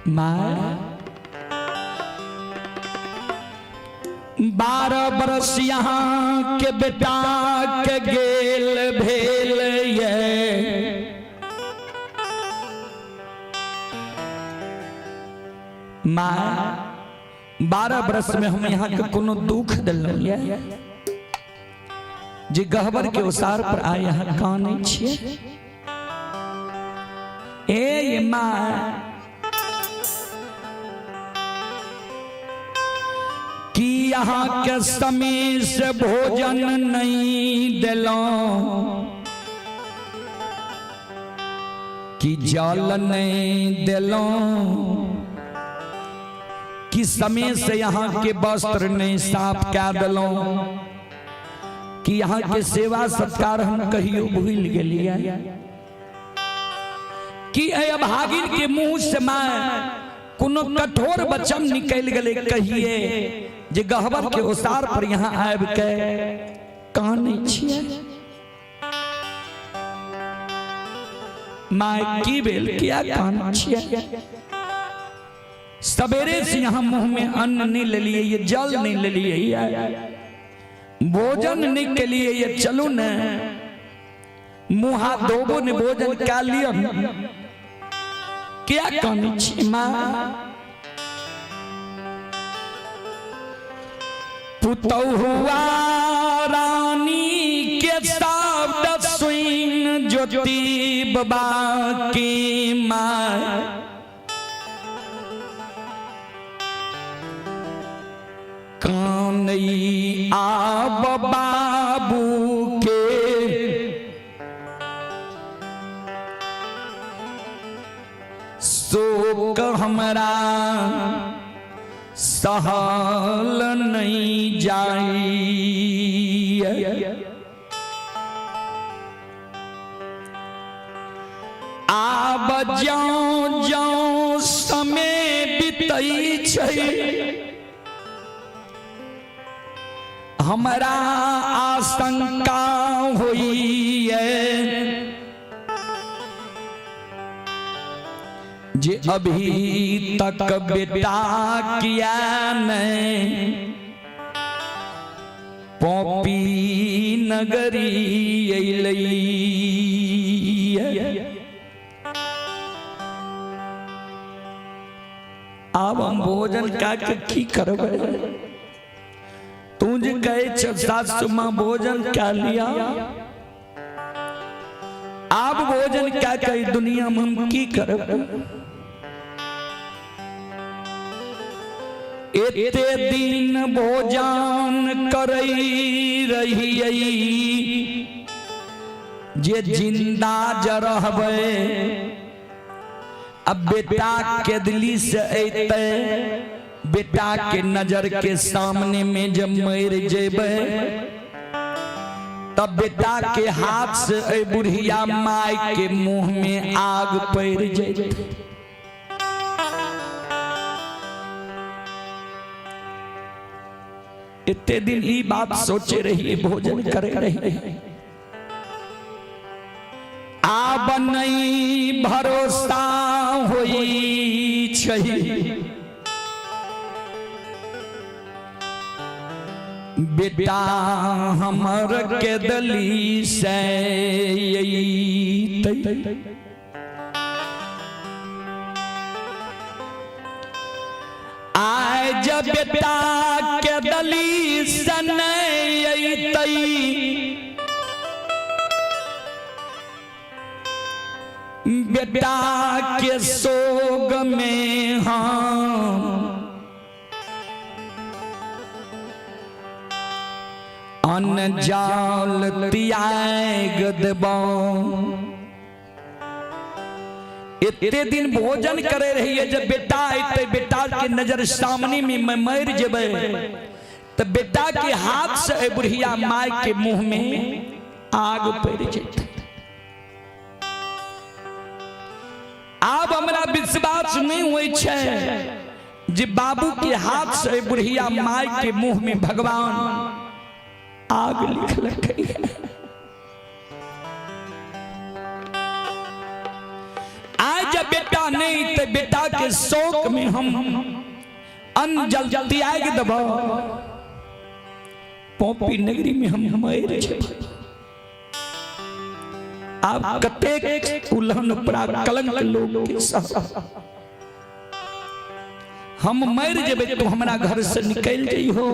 My 12 बरस यहाँ के बेटा के गेल भेल ये, माँ 12 बरस में हम यहाँ के कोनो दुख दिलहुँ ये जे गहबर के उसार पर आए यहाँ कानै छियै। ए माँ कि यहाँ के समय से भोजन नहीं दिलहुँ, कि जल नहीं दिलहुँ, कि समय से यहाँ के वस्त्र नहीं साफ कए दिलहुँ, कि यहाँ के सेवा सत्कार हम कहियो भूल गेलियै, कि एहि अभागिन के मुंह से माय कोनो कठोर वचन निकलि गेलै कहिए जे गहबर के ओसार पर यहाँ आबि के कानै छियै। माय की भेल, किया कानै छियै? सवेरे से यहाँ मुंह में अन्न नहीं ले लिए, ये जल नहीं ले लिए, भोजन नहीं के लिए, ये चलू ने मुँह हाथ धोबो ने भोजन क्या लियो, क्या कानै छी माँ? पुतहुआ रानी के शब्द सुन ज्योति बाबा की माँ कानई आब बाबू के शोक हमरा सहल नहीं जाई। आब ज्यों ज्यों समय बीतै छै हमरा आशंका होइए जे अभी तक बेटा किया नहीं पॉपी नगरी अयलै। आब हम भोजन कए के की करबै? तू जे कहै छ सासु माँ भोजन कए लिया, आब भोजन कए के दुनिया में हम की करबै? एते दिन भोजन करै रहियै जे जिंदा ज रहबै, अब बेटा के दिल्ली से अयतै, बेटा के नजर के सामने में जब मर जेबै तब बेटा के हाथ से ए बुढ़िया माय के मुंह में आग पड़ जैतै। इतने दिन ई बात सोचे रहिए, भोजन करे रहिए, आब नहीं भरोसा होई छै बेटा हमर के दली से अइतै। आइ जब बेटा के दली से नहि अइतै, बेटा के सोग में हम अन्न जाल त्याग देबौ। एते दिन भोजन करे रहिए, जब बेटा अयतै बेटा के नजर सामने में मैं मर जेबै तो बेटा के हाथ से ए बुढ़िया माय के मुंह में आग पड़ जेतै। आब हमरा विश्वास नहीं होइ छै जे बाबू के हाथ से बुढ़िया माय के मुंह में भगवान आग लिखलकै। आज जब बेटा नहीं तो बेटा के शोक में हम अन्न जल त्याग देबो, पोपी नगरी में हम मर जेबै। आब कतेक उल्हन उपरा कलंक लोग के सह हम मर जेबै तो हमरा घर से निकल जइहो,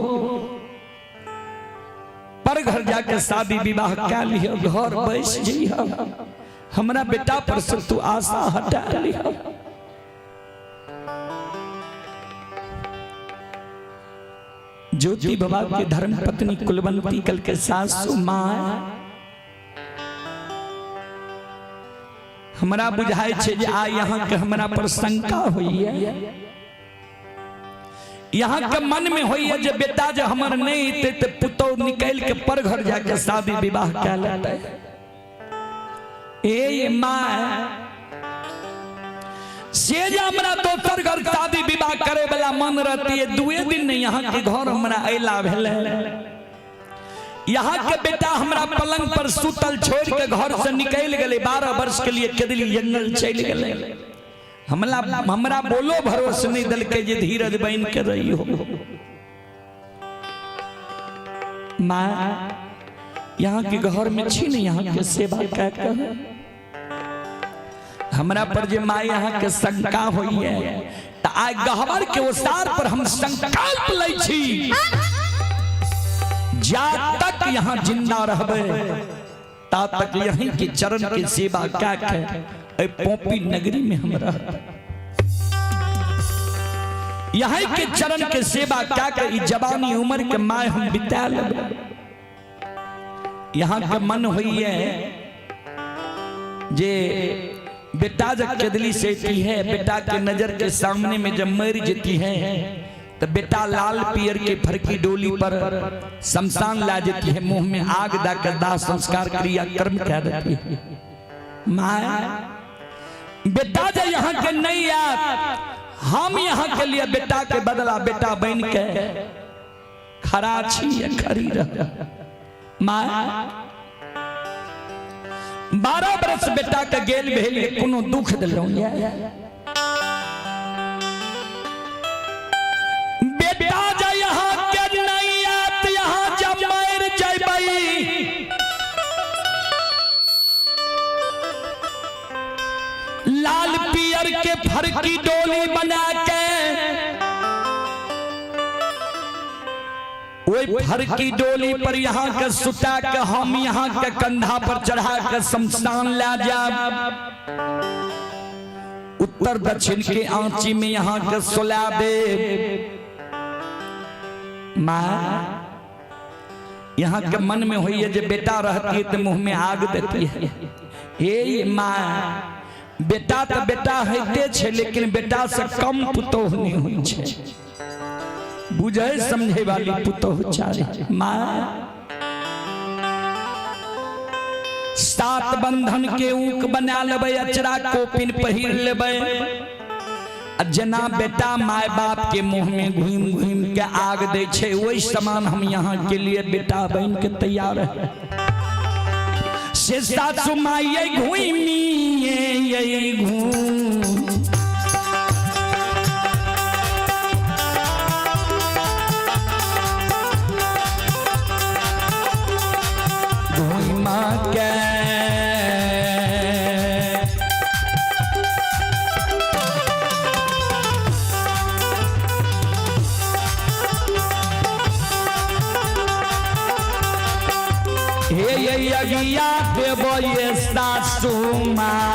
पर घर जाके शादी विवाह कै लिह, घर बैस जइह, हमरा बेटा पर से तू आशा हटा लिह। ज्योति बाबा के धर्म पत्नी कुलवंती कल के सासू माँ हमरा बुझाय छै जे आइ यहाँ के हमरा पर शंका होइए, यहाँ के मन में होइए जे बेटा जे हमर नहीं अइतै तऽ पुतोह निकलि के पर घर जाके शादी विवाह कए लेतै। ए माँ से जे हमरा दोसर घर शादी विवाह करे वाला मन रहती, दुए दिन नहीं यहाँ के घर हमरा अयला भेलै। यहाँ के बेटा हमरा पलंग पर सुतल छोड़ के घर से निकल गए, 12 वर्ष के लिए केदली जंगल चल गए। हमला हमरा बोलो भरोसे नहीं दिलके जे धीरज बन के रही हो। माँ यहाँ के घर में छी ने यहाँ के सेवा कै के हमरा पर जे माँ यहाँ के शंका होई है त आइ गहबर के ओसार पर हम संकल्प लै छी, जा तक यहाँ जिंदा रहबे ता तक यहीं के चरण के सेवा कै के ए पोपी नगरी में हम रहबे। यहीं के चरण के सेवा कै के ई जवानी उम्र के my हम बिता लेबे। यहाँ के मन होई है जे बेटा जब केदली से अती है, बेटा के नजर के सामने में जब मर जेती है तो बेटा लाल पियर के फरकी डोली पर शमशान ला जेती है, मुंह में आग दा के दाह संस्कार क्रिया कर्म कह देती है। माँ बेटा जब यहाँ के नहीं आत, हम यहाँ के लिए बेटा के बदला बेटा बन के खड़ा छी या खड़ी रह। माँ 12 बरस बेटा के गेल भेल कोनो दुख दिलौं बेटा जे यहाँ के नहीं आत, यहाँ जब मर जैबै लाल पियर के फरकी डोली बना के ओई फरकी डोली पर यहाँ के सुता के हम यहाँ के कंधा पर चढ़ा के शमशान ला जाब, उत्तर दक्षिण के आंची में यहाँ के सुला दे। माँ यहाँ के मन में होइए जे बेटा रहती है तो मुंह में आग देती है। हे माँ बेटा तो बेटा होते छे लेकिन बेटा से कम पुतोह नहीं होई छे, बुझे समझे वाली पुतोह चाहे। माँ 7 बंधन के ऊक बना लेबै, अचरा कोपिन पहिर लेबै, जना बेटा my बाप के मुंह में घूम घूम के आग दे छे वही समान हम यहाँ के लिए बेटा बन के तैयार है। से सासु माई घूमी ये घूम हे ये यज्ञा देव ये सासू माँ।